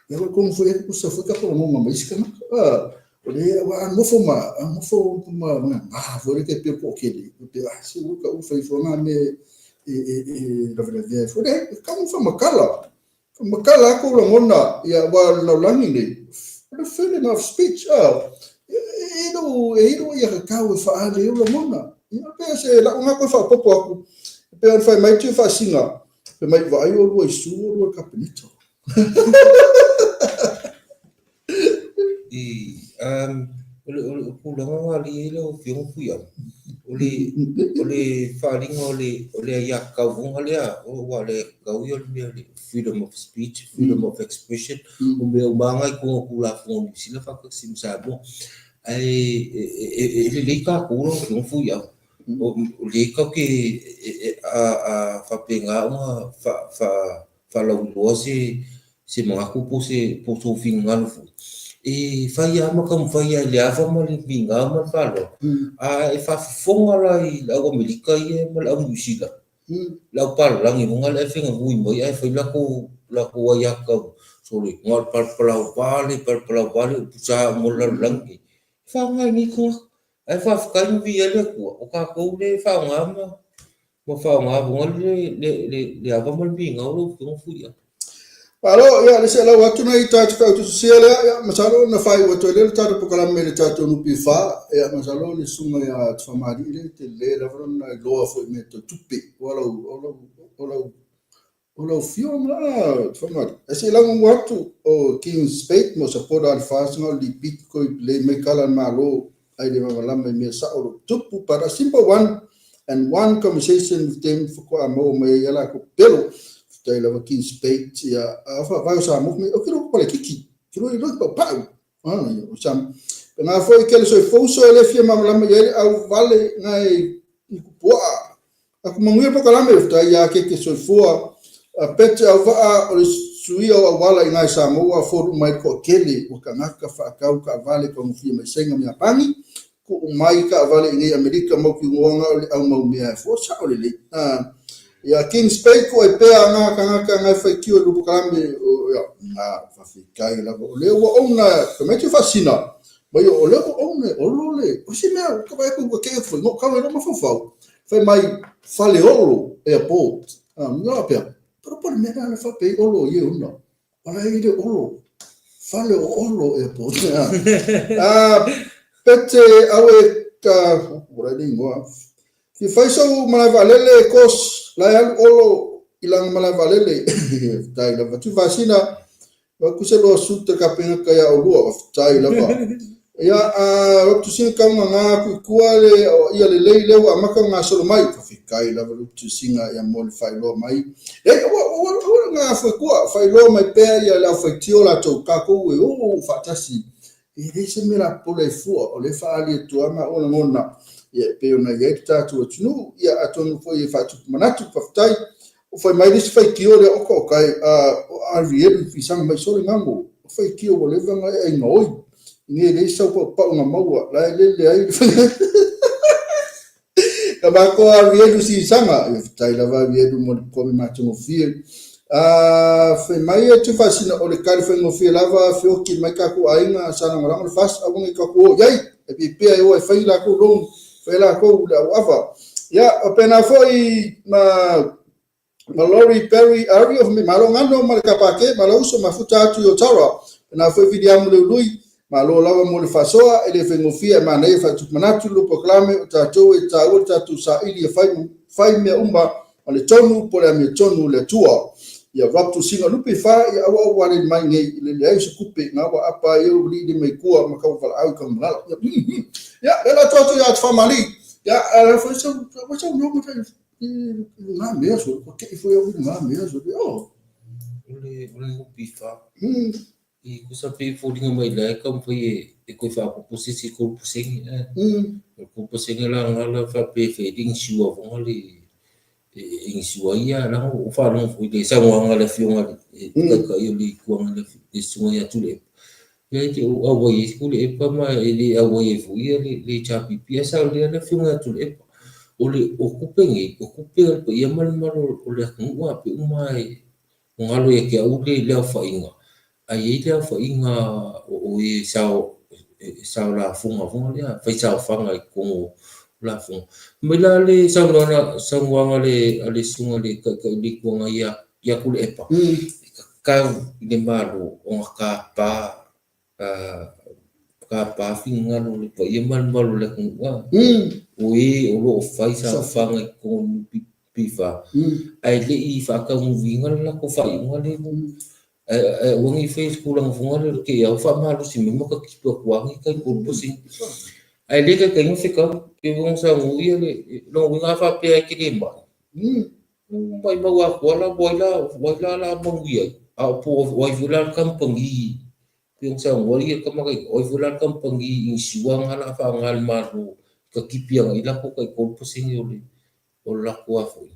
Ia ua tonu foi e tusa foi tatou lagona ma isi tagata. O lea, aua a nofo ma, a nofo ma gagā foi lea tai pei o le toatele, e pei, ah, se ua tau fai foi ngā mea e lavelavea ai foi. Leai, e tatau ona faamatala. Faamatala atu ou lagona, ia, aua o le lalolagi nei, o le freedom of speech, e i lou aiatatau e faaali ai ou lagona. Ia, pei o se lau lena toe faaopoopo atu, e pei ona fai mai Tiu Faasina, fai mai, vaai oulua i Su, oulua i le Kapeneta. I, o le, o le tulaga na alii ai lau Afioga Fuiava, o le, o le faaaliga o le, o le aiatatau foi lea, aua o le aiatatau ia o le mea o le freedom of speech, freedom of expression, o mea uma lava na i totonu o Tulafono a Niu Sila faatasi ma Samoa. Ae e lelei tatou lau Afioga Fuiava, o lea tatou te, a faapena ona faalauiloa se manatu po o sou finagalo foi, e fai lava ma taumafai lava i le ava ma le migao ma le faaaloalo. A e faafofoga la i le au Amerika ia ma le au Niu Sila, le au palalagi foi lea e feganui mai ae fai latou aiatatau, sole, na o le palapalau vale, palapalau vale, upu sa uma o le lalolagi nei. E faaaoga e nei tagata. Ae faafetai ma viia le Atua, o tatou lea e faaaoga ma ma faaaoga foi le ava ma le migao lau Afioga Fuia. Malo, ia, le selau atu nei tatou faatusisia lea, ia, masalo na faaiu atu ai lea le tatou polokalame i le tatou NPF, ia, masalo le susuga ia Tufamalii lea e tele lava lona iloa foi i mea tau tupe, o lau, o lau, o lau, O lau afioga Tufamalii, ae se i lagolago atu o King Speight mo supporter a le FAST na o le lipiki koi play mai kala le Malo ai le lamalama i mea sao o lo o tupu but a simple one and one conversation with them faatoa maua mai ai a latou pepelo. Faafetai lava King Speight ia a faavae o Samoa fai mai ou te iloa palaikiki, ou te iloa iloa i paupau. Ia o Samoa. Pena foi kele soifouso e le fia malamalama i ai le au vale nai i kupuaa. Aku manuia polokalame, faafetai ia Keke Soifua. Pete Auvaa o le suia o auala i nai Samoa folu mai le toatele ua tagata faatau taavale taugofie mai Saina ma Iapani. Kuu mai taavale i nei Amerika mautinoa na o le au mau mea e fua sao lelei. Ia Kings Bay ko e pea nga tagata nga e faitio i polokalame o ia nga faafetai lava o lea ua ouna tamaiti faasina mai o lea ua ouna e Olo le o se mea ka vaai atu ua kei atu foi no kau e lo mafaufau fai mai Faleolo Airport. Nga pea pero po le mea lea le faapea i Olo i e una Wala i le Olo. Fale o Olo Airport. Pete awe ka wala le ingoa. Ki fai sau malae vaalele kos la e alu Olo i lana malae vaalele. Faafetai lava. Tuivasina wa ku se loa suta ka penga ka ia olua. Faafetai lava. Ia a Rob Tusinga kau nga nga aku i kua le o ia lelei lea ua amata ona gasolo mai. Faafetai lava Rob Tusinga ia mo le faailoa mai. Ei aua aua aua le nga afu i kua, faailoa mai pea ia le aufaitio latou kakou e oo faatasi. E leai se mea la popole ai fua, o lea e faaali atu lava maua lagona ia e pei ona i ai le tatou atunuu. Ia atonu foi e faatupu manatu. Faafetai. Ua fai mai le isi faitio lea oka oka e, o Arielu i fisaga mai sole gago. O faitio ua leva na e aiga oi. Nei leai sau paupau na maua, la e lele ai le Ka matou Arielu sisaga. Ia faafetai lava Arielu mo le komi matagofie. Fai mai e Tuivasina o le tali faigofie lava feoki mai kakou aiga sa lagolago le FAST aua nei kakou o iai. E pipia e o e fai lakou loan, fai lakou le auava. Ia, faapena foi ma ma Laurie Perry Ari of Malo Gano ma le Kapake, ma Lauso mafuta atu i Ottawa. Pena foi Viliamu Leului, malo lava mo le faasoa, e le faigofie ae manaia e faatupu manatu le polokalame o tatou e taua le tatou saili e fai, fai mea uma ma le tonu po o le amiotonu o le Atua. Ia Rob Tusiga Lupe fa ia aua aua le mai nei i le leai o se kupe nga ua apa ai o li le mai kua ma kau valaau i kau malala. Ia, ia, le la atu atu ia atu faamali. Ia, ala foi sau, foi sau no ma ngā mea so, ko te i foi au ngā mea so, oh. O le NPF. I kusa pe foliga mai la e taumafai e e toe faaopoopo se isi 3%. O le 3% la lena la faapea e fai ai le insure foi lea e insure ai ia leaga ua ou faalogo foi i le saunoaga a le afioga i le Taitai o le Itu Agai le Susuga ia Tuilaepa. Ia e te ou auai ai Tuilaepa ma e le auai ai foi ia le HRPP. Ae sao lelei lava le afioga ia Tuilaepa. O le o tupe nei, o tupe a le paia ma le mamalu o le atunuu a pei uma lava e galo ia te au le aofaiga, ae i ai le aofaiga o e sao sao lafoga foi lea, fai saofaga i totonu o lafoga. Mai la le saunoaga saunoaga a le susuga i le Taitai o le Itu Agai ia ia Tuilaepa, e tatau i le Malo ona tapa tapa finagalo o le paia ma le mamalu o le atunuu o e o lo o fai saofaga i totonu o NPF, ae le i faataunuuina le latou faaiuga lea. Ae aua ne i faia se tulaga foi lea o le te au faamalosi mai ma tatipu atu lava nei tai 3%. Ae le taitai ona fetau, pei ona saunoa ia le lona uiga a faapea e te le mai, maimau atoa la o ai la o ai la o le a manuia ai, a o po o ai foi la le kamupani pei ona saunoa ia tama o ai foi la le kamupani insure na o le a faaaoga e le Malo e tatipi agai latou tai 3% o le o le latou a foi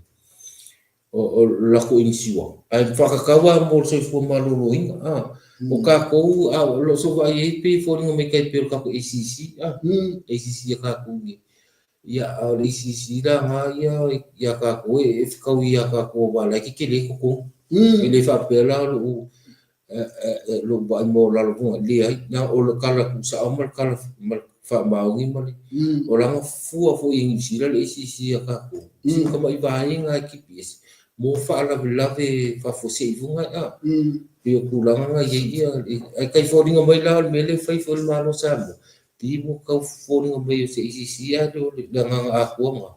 o le latou insure. Ae faatatau lava mo le soifua maloloina. O tatou, o lou vaai i ai pei e foliga mai tai pei o le tatou ACC, ACC a tatou nei. Ia, a o le ACC la na ia ia tatou e fetaui ia tatou aua o la e tetele totogi. E le faapea la o lou lou vaai maualalo foi leai, na o le tala tuusao ma le tala ma le faamaoni ma le o lana fua foi e Niu Sila le ACC a tatou sina tamai vaega e tipi ese mo faalavelave faafuasei foi na a pei o tulaga na i ai ia ae tai foliga mai la o le mea lea e fai foi le Malo o Samoa pei ua tau foliga mai o se ACC ae le o le agaga atoa lena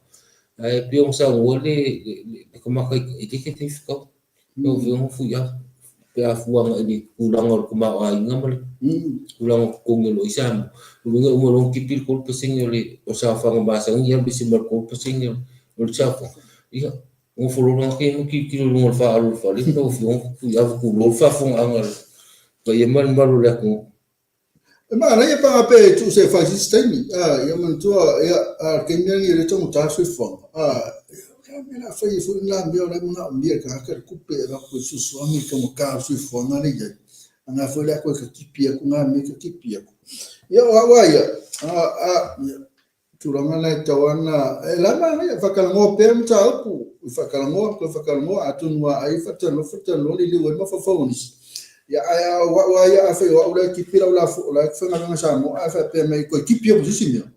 ae pei ona saunoa le tamatai e le taitai fetau. Lau Afioga Fuia, pe a fua agai i le tulaga o le tamaoaiga ma le tulaga o totogi o lo o i ai Samoa, o lona uiga e uma loa ona tipi le 3% o le saofaga masani alu ese ma le 3% o le saofaga, ia, nofo loa lona taimi tilotilo i luga o le faaalu o le fale, lau Afioga Fuia, tulou le faafofogaaga a le paia ma le mamalu o le atunuu. E manaia pe ana pe tuu se fai se isi taimi, ia manatua, ia, a o le taimi lenei o lea e taugata le soifuaga, a o le mea o le a fai ai foi lena mea o la e manaomia e le tagata le tupe e avatu e fesoasoani i le taugata o le soifuaga lea e i ai. A ngā foi le a koe ka tipi aku ngā mea ka tipi aku. Ia, o au a ia, a, ia, tulaga na e tau ana, e lama ia, whakalangoa pea mataupu, i whakalangoa, koe whakalangoa, atonu a ai, whatanoa, whatanoa, li liu ai mawhawhau o nisi. Ia, ai a o au a ia, a whai o au lea tipi lau la fo, la whangaranga Samoa, a whai pea mei koe tipi aku sisi mea.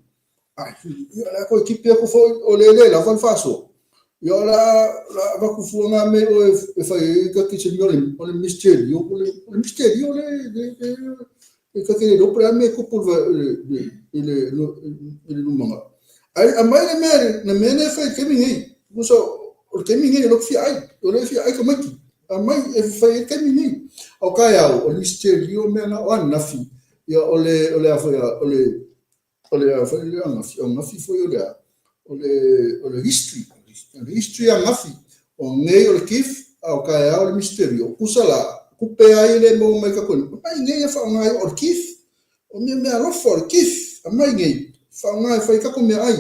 Ai, ia, la koe tipi aku fo, o le le, la whal whaso. Ia, o la, la vaku fua ngā me o e whai e ka ki se mea o le, o le misterio, o le, o le misterio le, le, le, e ka kele lopo le a me kupu le le le le lumanga. Ai a mai le mea na mea ne fai kemi nei. Kusa o le kemi nei lo fia ai, o le fia ai ka maiki. A mai e fai e kemi nei. O kai au o le misterio mea na o anafi. Ia o le o le a foi o le O le a foi le agafi, o gafi foi o le a, o le, o le history, o le history agafi, o nei o le gift, a o kaeao o le mystery, o kusa la, kupe ai le maua mai ka koe, mai nei e whaonga ai o le gift, o mea mea alofa o le gift, a mai nei, whaonga e whai kako mea ai,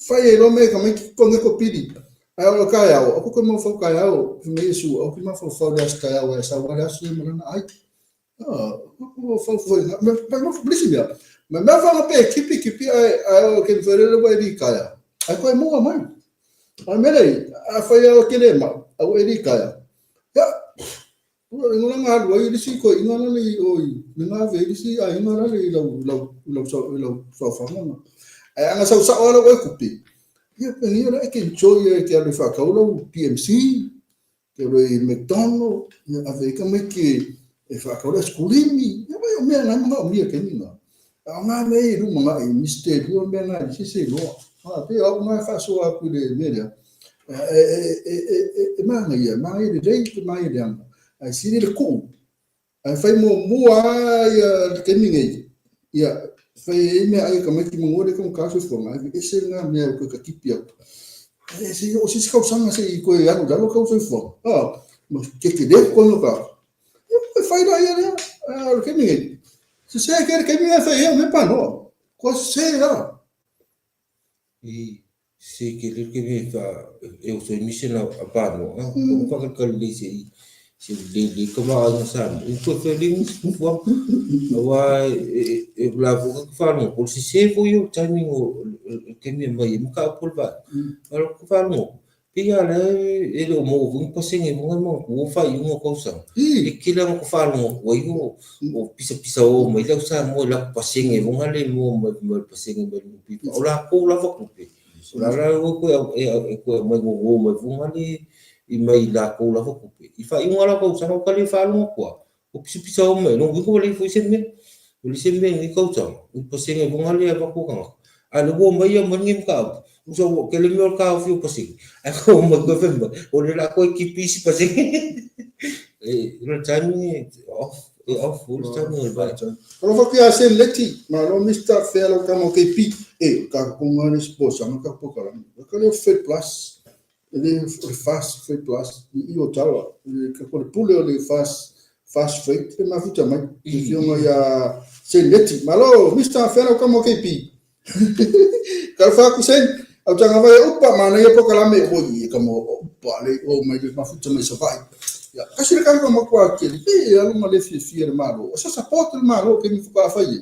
whai e loa mai ka mai ki konge ko pili, ai o le kaeao, o koe mau whau kaeao, me Yesu, au ki mawhau whau le aso kaeao, e sa wale aso e malana ai. Ma mea whanga pe kipi kipi ai ai o ke wherere wai ri kaya. Ai koe mua mai. Ai mere a whai au ke le ma au e ri kaya. Ya ua ingola ngā lua i risi koe inga lale i oi me ngā ve risi a inga lale i lau lau lau sau lau sau whanganga. Ai anga sau sao ala oe kupi. Ia pengi ora e ke enjoy e ke alu whakau lau PMC Ke roe i McDonald, ia ave i ka maiki e whakaora skulimi, ia wai o mea ngai mga o mia kemi ngā. A o ngā mea i ruma ngā i misterio mea ngā i sese loa. Ha, te au ngā whasoa aku le mea lea. E, e, e, e, e, e mānga ia, mānga i le rei, te mānga i le anga. Ai siri le kuu, Ae whai muamua a ia le taimi nei, ia, whai e mea ai ka maiki mangua le kamo kāso fuanga, ai ese ngā mea o koe ka tipi atu. E se o sisi kausanga se i koe alu lalo kau soi fuanga. Ah, ma ke te leo koe no ka. Ia, koe whai rā ia lea, a le taimi nei. Se se ke le taimi nei whai ea me panoa. Koe se rā. I se ke le ke me fa e o so mise na a pa no a ko fa ka le se i se le le ka ma na sa mo ko fe le ni fu a wa e la fu ka fa no ko se se fo yo timing o ke me mai mo ka pol va a lo ko fa no pe ya le e le mo fu pa se nge mo mo ko fa i mo ko sa e ke le ko fa no ko i o o pisa pisa o mai lau sa mo la pa se nge mo le mo mo pa se nge mo o la ko la va ko pe o la la o ko e e ko mai mo mo mai fu le i mai la ko la va ko pe i fa i ngala ko sa ko le fa lo ko o pisa pisa o mai no ko le fu se me o le se me ni ko sa o pa se nge mo le va ko ka a le wo mai mo ngi ka o so ke le me ka o fi o pa se ai ko mo ko fe o le la ko ki pisi pa se e le timing off e off full timing vai. Alofa ki a Sen Leti, malo Mister Fea lau tama o KP. E, ka ko ngā le sponsor, nga ka pokalame. Ka le Freight Plus, e le o le Fast Freight Plus, i i Ottawa. E, ka ko le pule o le Fast, Fast Freight, e mafuta mai. E fionga ia Sen Leti. Malo Mister Fea lau tama o KP. Ka wha ku sen, au tanga vai upa, mana ia pokalame, oi, e ka mo upa, le o mai le mafuta mai Savaii. Ia, kasi le kanga ma kua ke, e alu ma le fia fia le malo. O sa support le malo ke mi fuka whai e.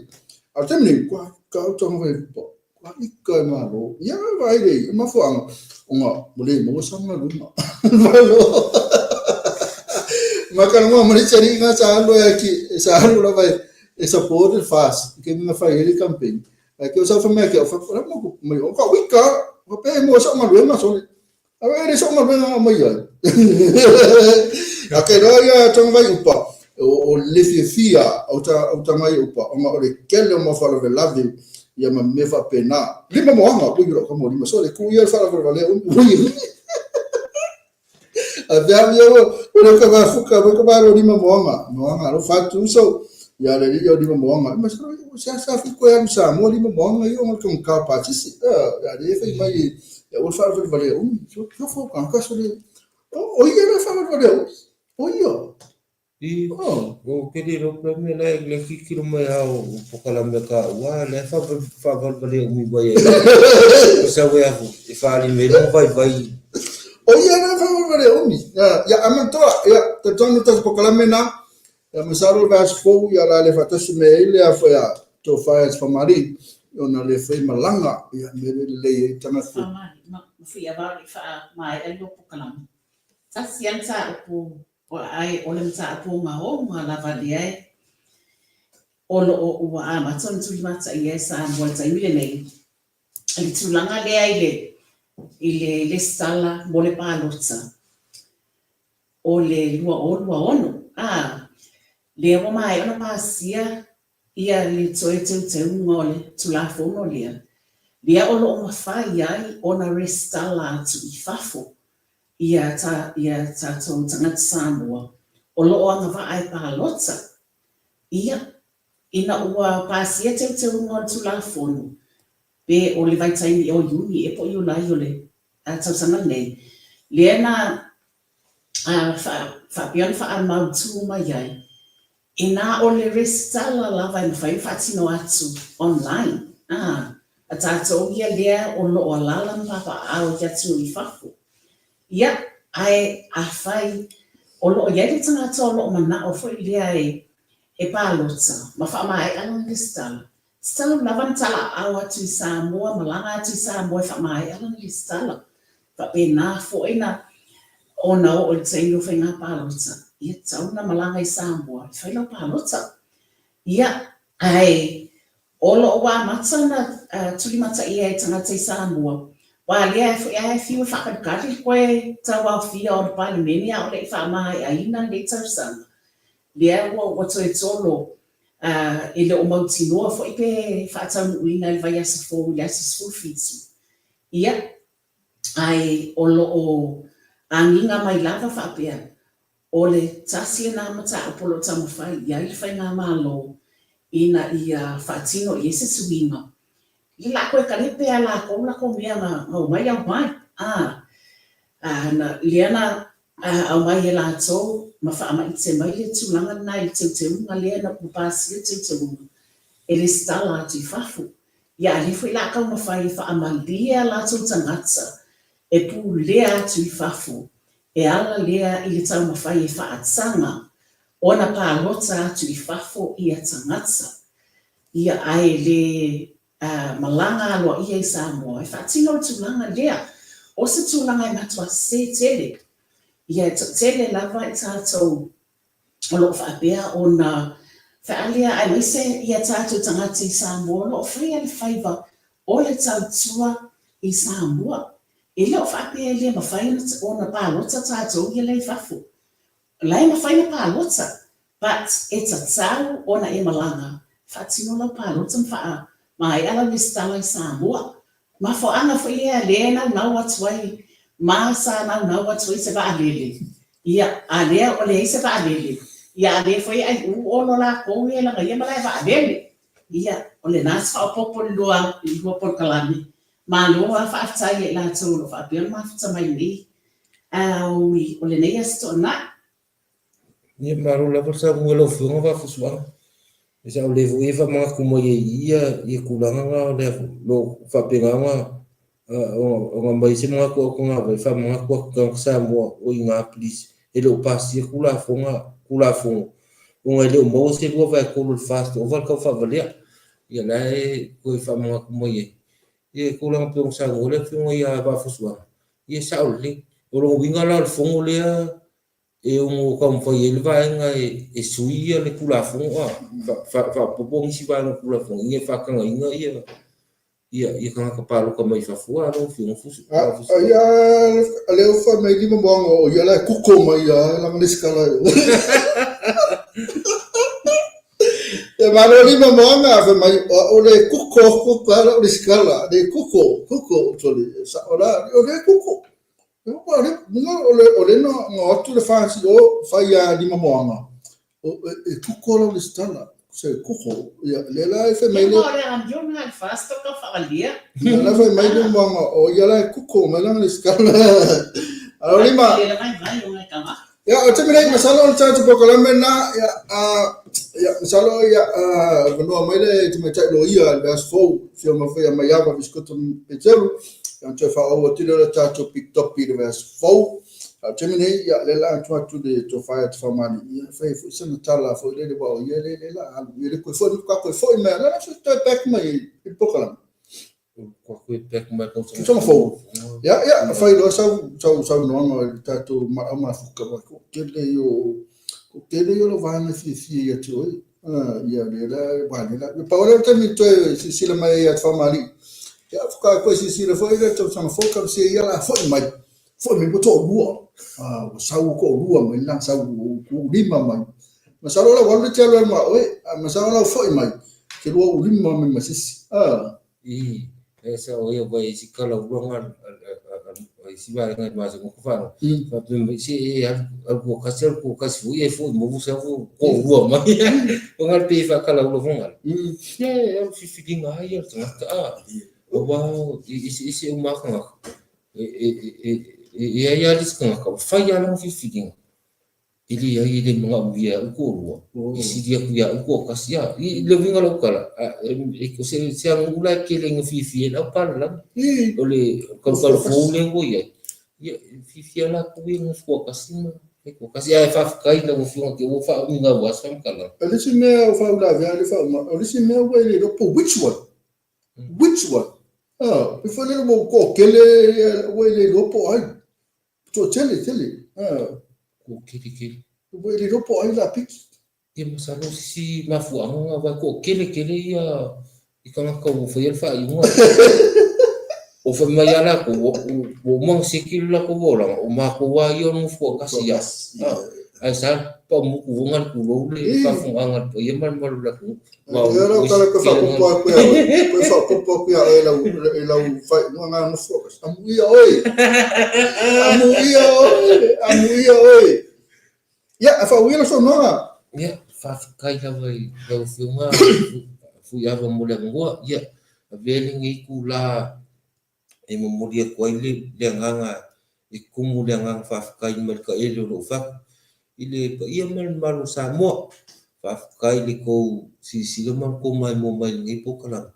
Au temi nei, kua ka au tanga vai upa, kua ika e malo. Ia, vai le, e mafuanga, o nga, mo le mo sanga luna. Malo. Makalunga mo le tsari nga sa alu e ki, sa alu la vai, e support le fast, ke mi whai hele campaign. Ai ke o sa whamea ke o whakora mo ko mai o ka wika, o pe mo sa maluenga sole. A e le sa maluenga a mai ai. A ke roa ia tanga vai upa, o le fiafia o ta o tanga vai upa, o nga o le kele o mawhalavelave ia ma me whapena. Lima moanga, ui ro ka mo lima sole, ku ia whalavelave, ui. A vea vea o o le ka vafuka o ka varo lima moanga moanga ro fatu so ya le li o lima moanga ma sa o sa sa fi ko ya sa mo lima moanga yo ngol ka ka pa si si ya le fe mai ya o fa fa vale o so so fo ka ka so le o ia le fa vale o o ia. I, o ke le ro me la le ki ki mai ha o pokalame ka ua le fa fa fa le umi vai e sa we afu e fa li me no vai vai. O ia le fa fa le umi ya ya amantoa ya te tonu ta pokalame na. Ia, masalo le vaiaso fou, ia, o le a le faatasi mai ai le a foi a Tofa ia Famalii, ona le fai malaga, ia, mea le lelei ai tagata. Famalii, ma Fuiava o le i faamaea le lua polokalame. Tasi lava le mataupu ae o le mataupu ogaoga lava lea e o lo o ua amata ona tulimataia e Samoa i le taimi lenei, i le tulaga lea i le i le lesitala mo le palota o le 2026, a, lea ua maea ona pasia ia le toe teuteuga o le Tulafono lea, lea o lo o mafai ai ona resitala atu i fafo ia ia tatou tagata Samoa o lo o agavaa e palota. Ia, ina ua pasia teuteuga o le Tulafono, pe o le vaitaimi o Iuni ea po o Iulai o le tausaga lenei, lea na faapea ona faamautu mai ai, e na o le resitala lava e mafai ona faatino atu online, a, a tatou ia lea o lo o alaala ma papaaao i atunuu i fafo. Ia, ae afai o lo o i ai le tagata o lo o manao foi lea e palota ma faamaea lana resitala, Tatau lava ona talaaao atu i Samoa, malaga atu i Samoa e faamaea lana lesitala. Faapena foi na ona oo i le taimi o faiga palota, ia tatau ona malaga i Samoa e fai lau palota. Ia, ae o lo o ua amata ona tulimataia e tagata i Samoa, aua lea foi lava e fiu e faakalikali le toe tauaofia o le Palemene a o le i faamaeaina lenei tausaga, lea ua toe tolo E le o mautinoa foi pe faataunuuina i le vaiaso fou i le aso 17, ia, ae o lo o agiga mai lava faapea, o le tasi lena mataupu o lo o taumafai i ai le Faigamalo ina ia faatino i ai se suiga. Ia la toe kalepe a lakou lakou mea na omai aumai, a, na, lea na aumai e latou ma faamaite mai le tulaga lena i le teuteuga lea na ua pasia le teuteuga e lesitala atu i fafo. Ia a lea foi la taumafai e faamalie a latou tagata e pulea atu i fafo e ala lea i le taumafai e faataga ona palota atu i fafo ia tagata ia ae le malaga aloaia i Samoa e faatino le tulaga lea. O se tulaga e matua sese tele. Ia e toatele lava i tatou o lo o faapea ona fealia aemaise ia tatou tagata i Samoa o lo o faia le faiva o le tautua i Samoa. E le o faapea e le mafai ona palota tatou ia la i fafo. La e mafai ona palota but e tatau ona e malaga faatino lau palota ma faamaea lau lesitala i Samoa. Mafuaaga foi lea lea e naunau atu ai ma sa naunau atu ai se vaalele ia a lea ua leai se vaalele ia a lea foi e aiu olo lakou ia laga ia malae vaalele. Ia o lena se faaopoopo i le lua polokalame. Malo a faafetai ia i latou o lo o faapea ona mafuta mai lenei aoauli o lenei Aso Toonai. Ia malo lava le saunoa i lau Afioga Vaafusuaga. E sao lelei foi e faamanatu mai ai i i ia tulaga na o lea lo faapena ona ona aumai se manatu au tagata e faamanatu atu tagata Samoa o i ina please e le o pasia Tulafono Tulafono ona e le o maua se 2/3 o le FAST ova le tau faavalea. Ia la e toe faamanatu mai ai ia tulaga pei ona saunoa le Afioga ia Vaafusuaga, ia e sao lelei. O lona uiga la o le fono lea e ono taumafai ai le vaega e sui ia le Tulafono a faaopoopo nisi vaega o le Tulafono ina ia faatagaina ia ia tagata palota mai fafo a lau Afioga Fusu. Ia lea ua fai mai lima moana o ia la e kuko mai ia langa lesitala. E malo lima moana fai mai o le kuko kuko ala o lesitala le kuko kuko sole sao la o le kuko. O le na o atu le fasi o fai a lima moana e kuko lau lesitala se kuko ia le la e fai mai le o le amio na le fasi to ka whaavalia. Ia la fai mai le moana o ia la e kuko mai langa lesitala. Alo lima. Le vai vai o ngai kanga. Ia, o te mea masalo o le tatou polokalame na, ia, a, ia, masalo, ia, a, avanoa mai le tamaitai loia i le vaiaso fou, Afioga foi ia Maiava Visikoto Peteru, ia ona toe faaauau atu lea o le tatou Big Topi i le vaiaso fou. A o le taimi nei, ia, lea o le a atu atu le tofa ia Tafamalii, ia, e fai ai foi sana tala foi lele, aua o ia lea o le a alu, ia le toe foi, matua toe foi mai lava, o le a se toe back mai i le polokalame. Tausaga fou. Ia, ia, fai loa sau, sau saunoaga i le tatou au mafuta, aua ko tele ia o, ko tele ia o lau vaega e fiafia ia te oe. Ah, ia, lea la, aua lea la. Pau lea o le taimi toe silasila mai ai ia Tafamalii. Ia, faatoa toe silasila foi i le tausaga fou, talosia ia la foi mai. Foi mai ua toalua. Ah, ua sau ua toalua mai la, sau ua lima mai. Masalo la ua alu le te alu alu ma oe, masalo la ua foi mai, te lua ua lima mai ma se isi. Ah. Ii, e sao ia vai isi kala uluanga a isi vaega i masani ko whano. Whapea mai se e alu alu ko kasi alu ko kasi fo ia fo mo sa fo ko ua mai. Ko ngal pe wha kala ula fo ngal. Ia e alu whiwhiringa ai ia tangata a. O wā i isi isi o makanga. E e e e e ai a lis kangaka. Whai a langa whiwhiringa. E leai e le manaomia e a'u toalua, e sili atu ia a'u toatasi. A, i le uiga o lau tala, o se se aganuu la e tele ina fiafia ai le aupalelagi. O le kalukalo fou lea ua i ai, ia e fiafia latou ia i nofo toatasi ma fai toatasi. Ae faafetai i lau Afioga te ua faauiga aua se faamatalaga. O le isi mea o faauilavea le faauma, o le isi mea ua e le iloa po which one, which one. Ah, e foi lele ua toatele ua e le iloa po o ai. Toatele tele. Ah. Toatele tele. Ua e le iloa po o ai la piki. Ia masalo o se isi mafuaaga na aua e toatele tele ia i tagata ua faia le faaiuga. O fai mai lava latou ua uma ona seki le latou olaga, o matou lava ia o le nofo toatasi lava. Ae sa paumutu foi na le tulou le faafofogaaga a le paia ma le mamalu o le atunuu. Ia lau tala toe faaopoopo atu ia oe, toe faaopoopo atu ia oe lau, lau faaiuga na nofo toatasi. Amuia oe! Amuia oe! Amuia oe! Ia, e faauia lau saunoaga. Ia, faafetai lava i lau Afioga Fuiava mo le avanoa. Ia, avea lenei itula e momoli atu ai le agaga e tumu le agaga faafetai mai le taele o lou fatu i le paia ma le mamalu o Samoa. Faafetai i le tou silasila ma le tou maimoa mai i lenei polokalame.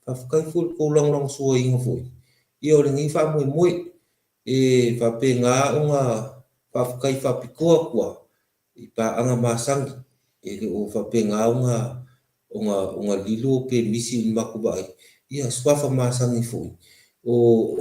Faafetai foi i le tou lagolagosuaina foi ia o lenei faamoemoe e faapena ona faafetai faapitoa atu lava i paaga masani, e le o faapena ona ona ona lilo pe misi i le matou vaai, ia suafa masani foi o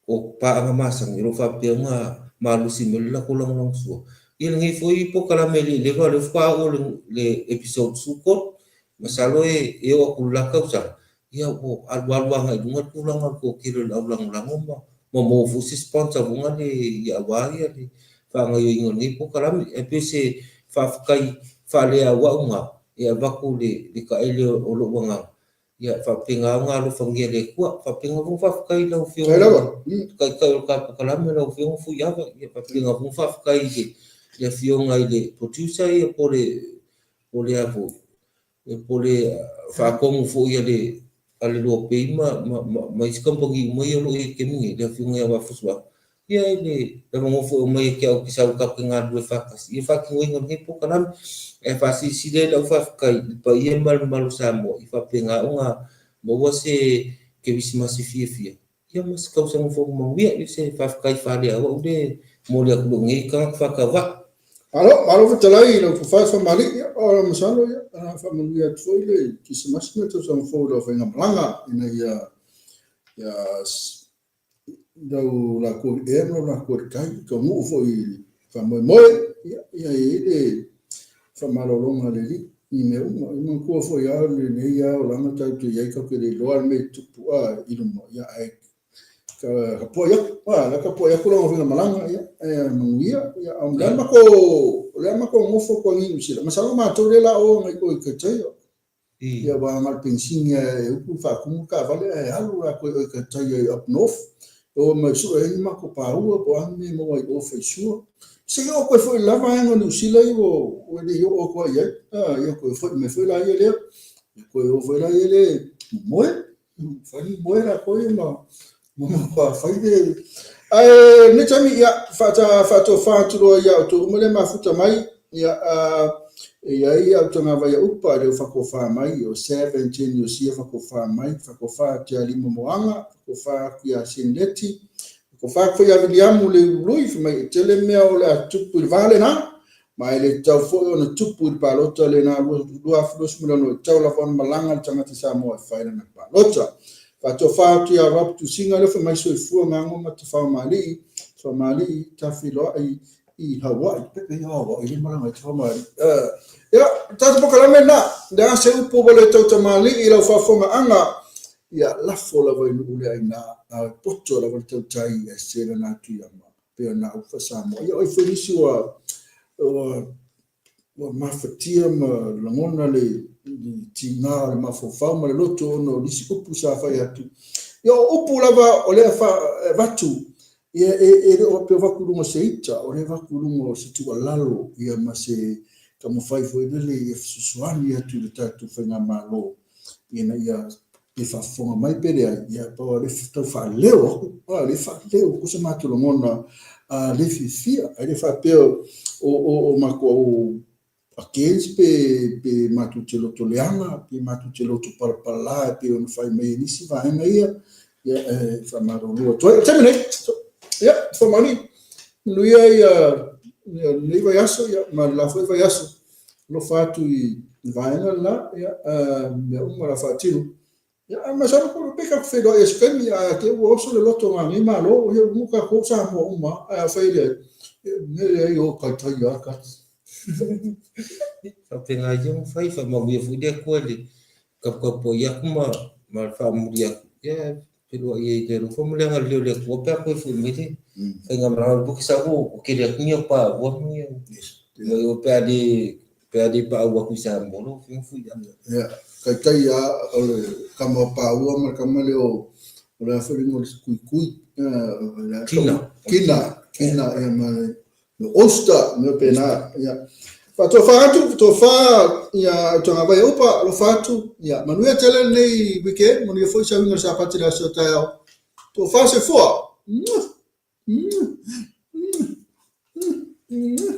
o paaga masani o lo o faapea ona malosi mai le latou lagolagosua. Ia lenei foi polokalame e le i leva, o lea faatoa oo i le episode 13, masalo e oo atu i le la tausaga, ia ua alualu agai i luga le tulaga o le toatele o le au lagolago ma ma maua foi se sponsor foi lea ia aua ia le faagaoioiga o lenei polokalame. Ae pei o se faafetai faaleauau lena e avatu i le taele o lou agaga, ia faapena ona alofagia e le Atua. Faapena foi ona faafetai i lau Afioga i le Taitai o le tatou polokalame lau Afioga Fuiava, ia faapena foi ona faafetai i le Afioga i le Producer ia po o le a foi, po o le faatonu foi a le a le Loa Pay ma ma isi kamupani uma ia o lo o i ai i le taimi nei, le Afioga ia Vaafusuaga, ia e le avanoa foi e omai ia te au ou te sau tatou te galulue faatasi i le faatinoina o lenei polokalame. Ae faasilasila ai lau faafetai i le paia ma le mamalu o Samoa i faapena ona maua se kerisimasi fiafia ia ma se tausaga fou manuia. Ia se faafetai faaleauau lea e momoli atu i lou nei tagata faatauvaa. Malo, malo fetalai i lau Tofa Famalii, ia, o masalo ia, faamanuia atu foi le Kerisimasi ma le tausaga fou i lau faigamalaga ina ia, ia lau latou i le ea ma lau latou i le tai, taunuu foi i le faamoemoe, ia, ia i ai le faamalologa a le Alii i mea uma. E manatua foi lava lenei lava olaga tatou te i ai, tatou te le iloa le mea e tupu i luma, ia, ae tapuai atu, a, la tapuai atu lau afioga malaga, ia, e manuia, ia, o lea matou, o lea matou nofo atu i Niu Sila, masalo matou lea la o ngai o i Kaitaia. Ia aua na o le penisini lava e upu faatumu le taavale ae alu latou i o i Kaitaia i up north. E o mai sue ai ni matou paua po o a ni mea e maua ai i o faisua. Se i oo atu ai foi i le la vaega o Niu Sila ia ua le i oo atu ai i ai. Ia toe foi mai foi laia lea. Ia toe o foi laia lea e momoe. Fai le moe latou ia ma matua fai le... Ae lenei taimi, ia, faatofa atu loa ia outou uma lea mafuta mai, ia, e i ai au tagavai a upa lea ua faatofa mai, o Seven, Jenny Iosia faatofa mai, faatofa atu ia Lima Moaga, faatofa atu ia Senleti, Tofa atu foi ia Viliamu le Ului fai mai e tele mea o le a tupu i le va lena, ma e le tatau foi ona tupu i le palota lena 2026, e tatau lava ona malaga le tagata Samoa e fai lana palota. Faatofa atu ia Rob Tusiga lea fai mai soifua gago ma Tafaomalii, Tafaomalii tafeiloai i Hawaii. Pepe ia Hawaii le malaga i Tafaomalii. Ia, tatou polokalame lena, le a se upu ua le tautamalii i lau faafofogaaga, ia lafo lava i nuu le aina, a e poto lava le tautai ae se lana atu ia ma pei ona au faa-Samoa. Ia o ai foi nisi ua ua ua mafatia ma lagona le tiga o le mafaufau ma le loto ona o nisi upu sa fai atu. Ia o upu lava o lea e avatu, ia e le o faapea o avatu i luga o se ita, o lea e avatu i luga o se tuualalo ia ma se taumafai foi lele ia fesoasoani atu i le tatou faigamalo ina ia pe faafofoga mai pe leai, ia pau lava o lea e tau faaleo atu, a o lea e faaleo atu se matou lagona a le fiafia, ae le faapea o matou against pe matou te loto leaga, pe matou te loto palapala e pei ona fai mai e nisi vaega ia, ia e faamalulu atu ai. O le taimi nei, ia, Fomauli, manuia ia lenei vaiaso ia ma le la foi vaiaso. Alofa atu i le vaega le la, ia, mea uma la faatino. Ia, ae masalo po pe tatou feiloai i se taimi, ae te i ua oso le loto o nei Malo, ia ua tatou Samoa uma, ae afai e leai, ia, mea leai o taitai lava tatou. Faapena ia ona fai, faamanuia foi le Atua i le taputapuai atu ma le faamuli atu. Ia, feiloai ai i le alofa ma le agalelei o le Atua pe a toe foi mai le faigamalaga. Ou te sau ua tele atu ni au paua ma ni au, pe a le pe a le paau atu i Samoa lau Afioga Fuiava. Ia, taitai lava o le tama o Paua ma le tama lea o o le a foi le igoa o le Tuitui. Kina. Kina, Kina, ia ma le Ulster, mea faapena. Ia. Faatofa atu, faatofa ia Autagavaia e upa, alofa atu. Ia, manuia tele lenei weekend, manuia foi sauiga o le Sapati i le aso taeao. Tofa soifua. Mwah! Mwah! Mwah! Mwah!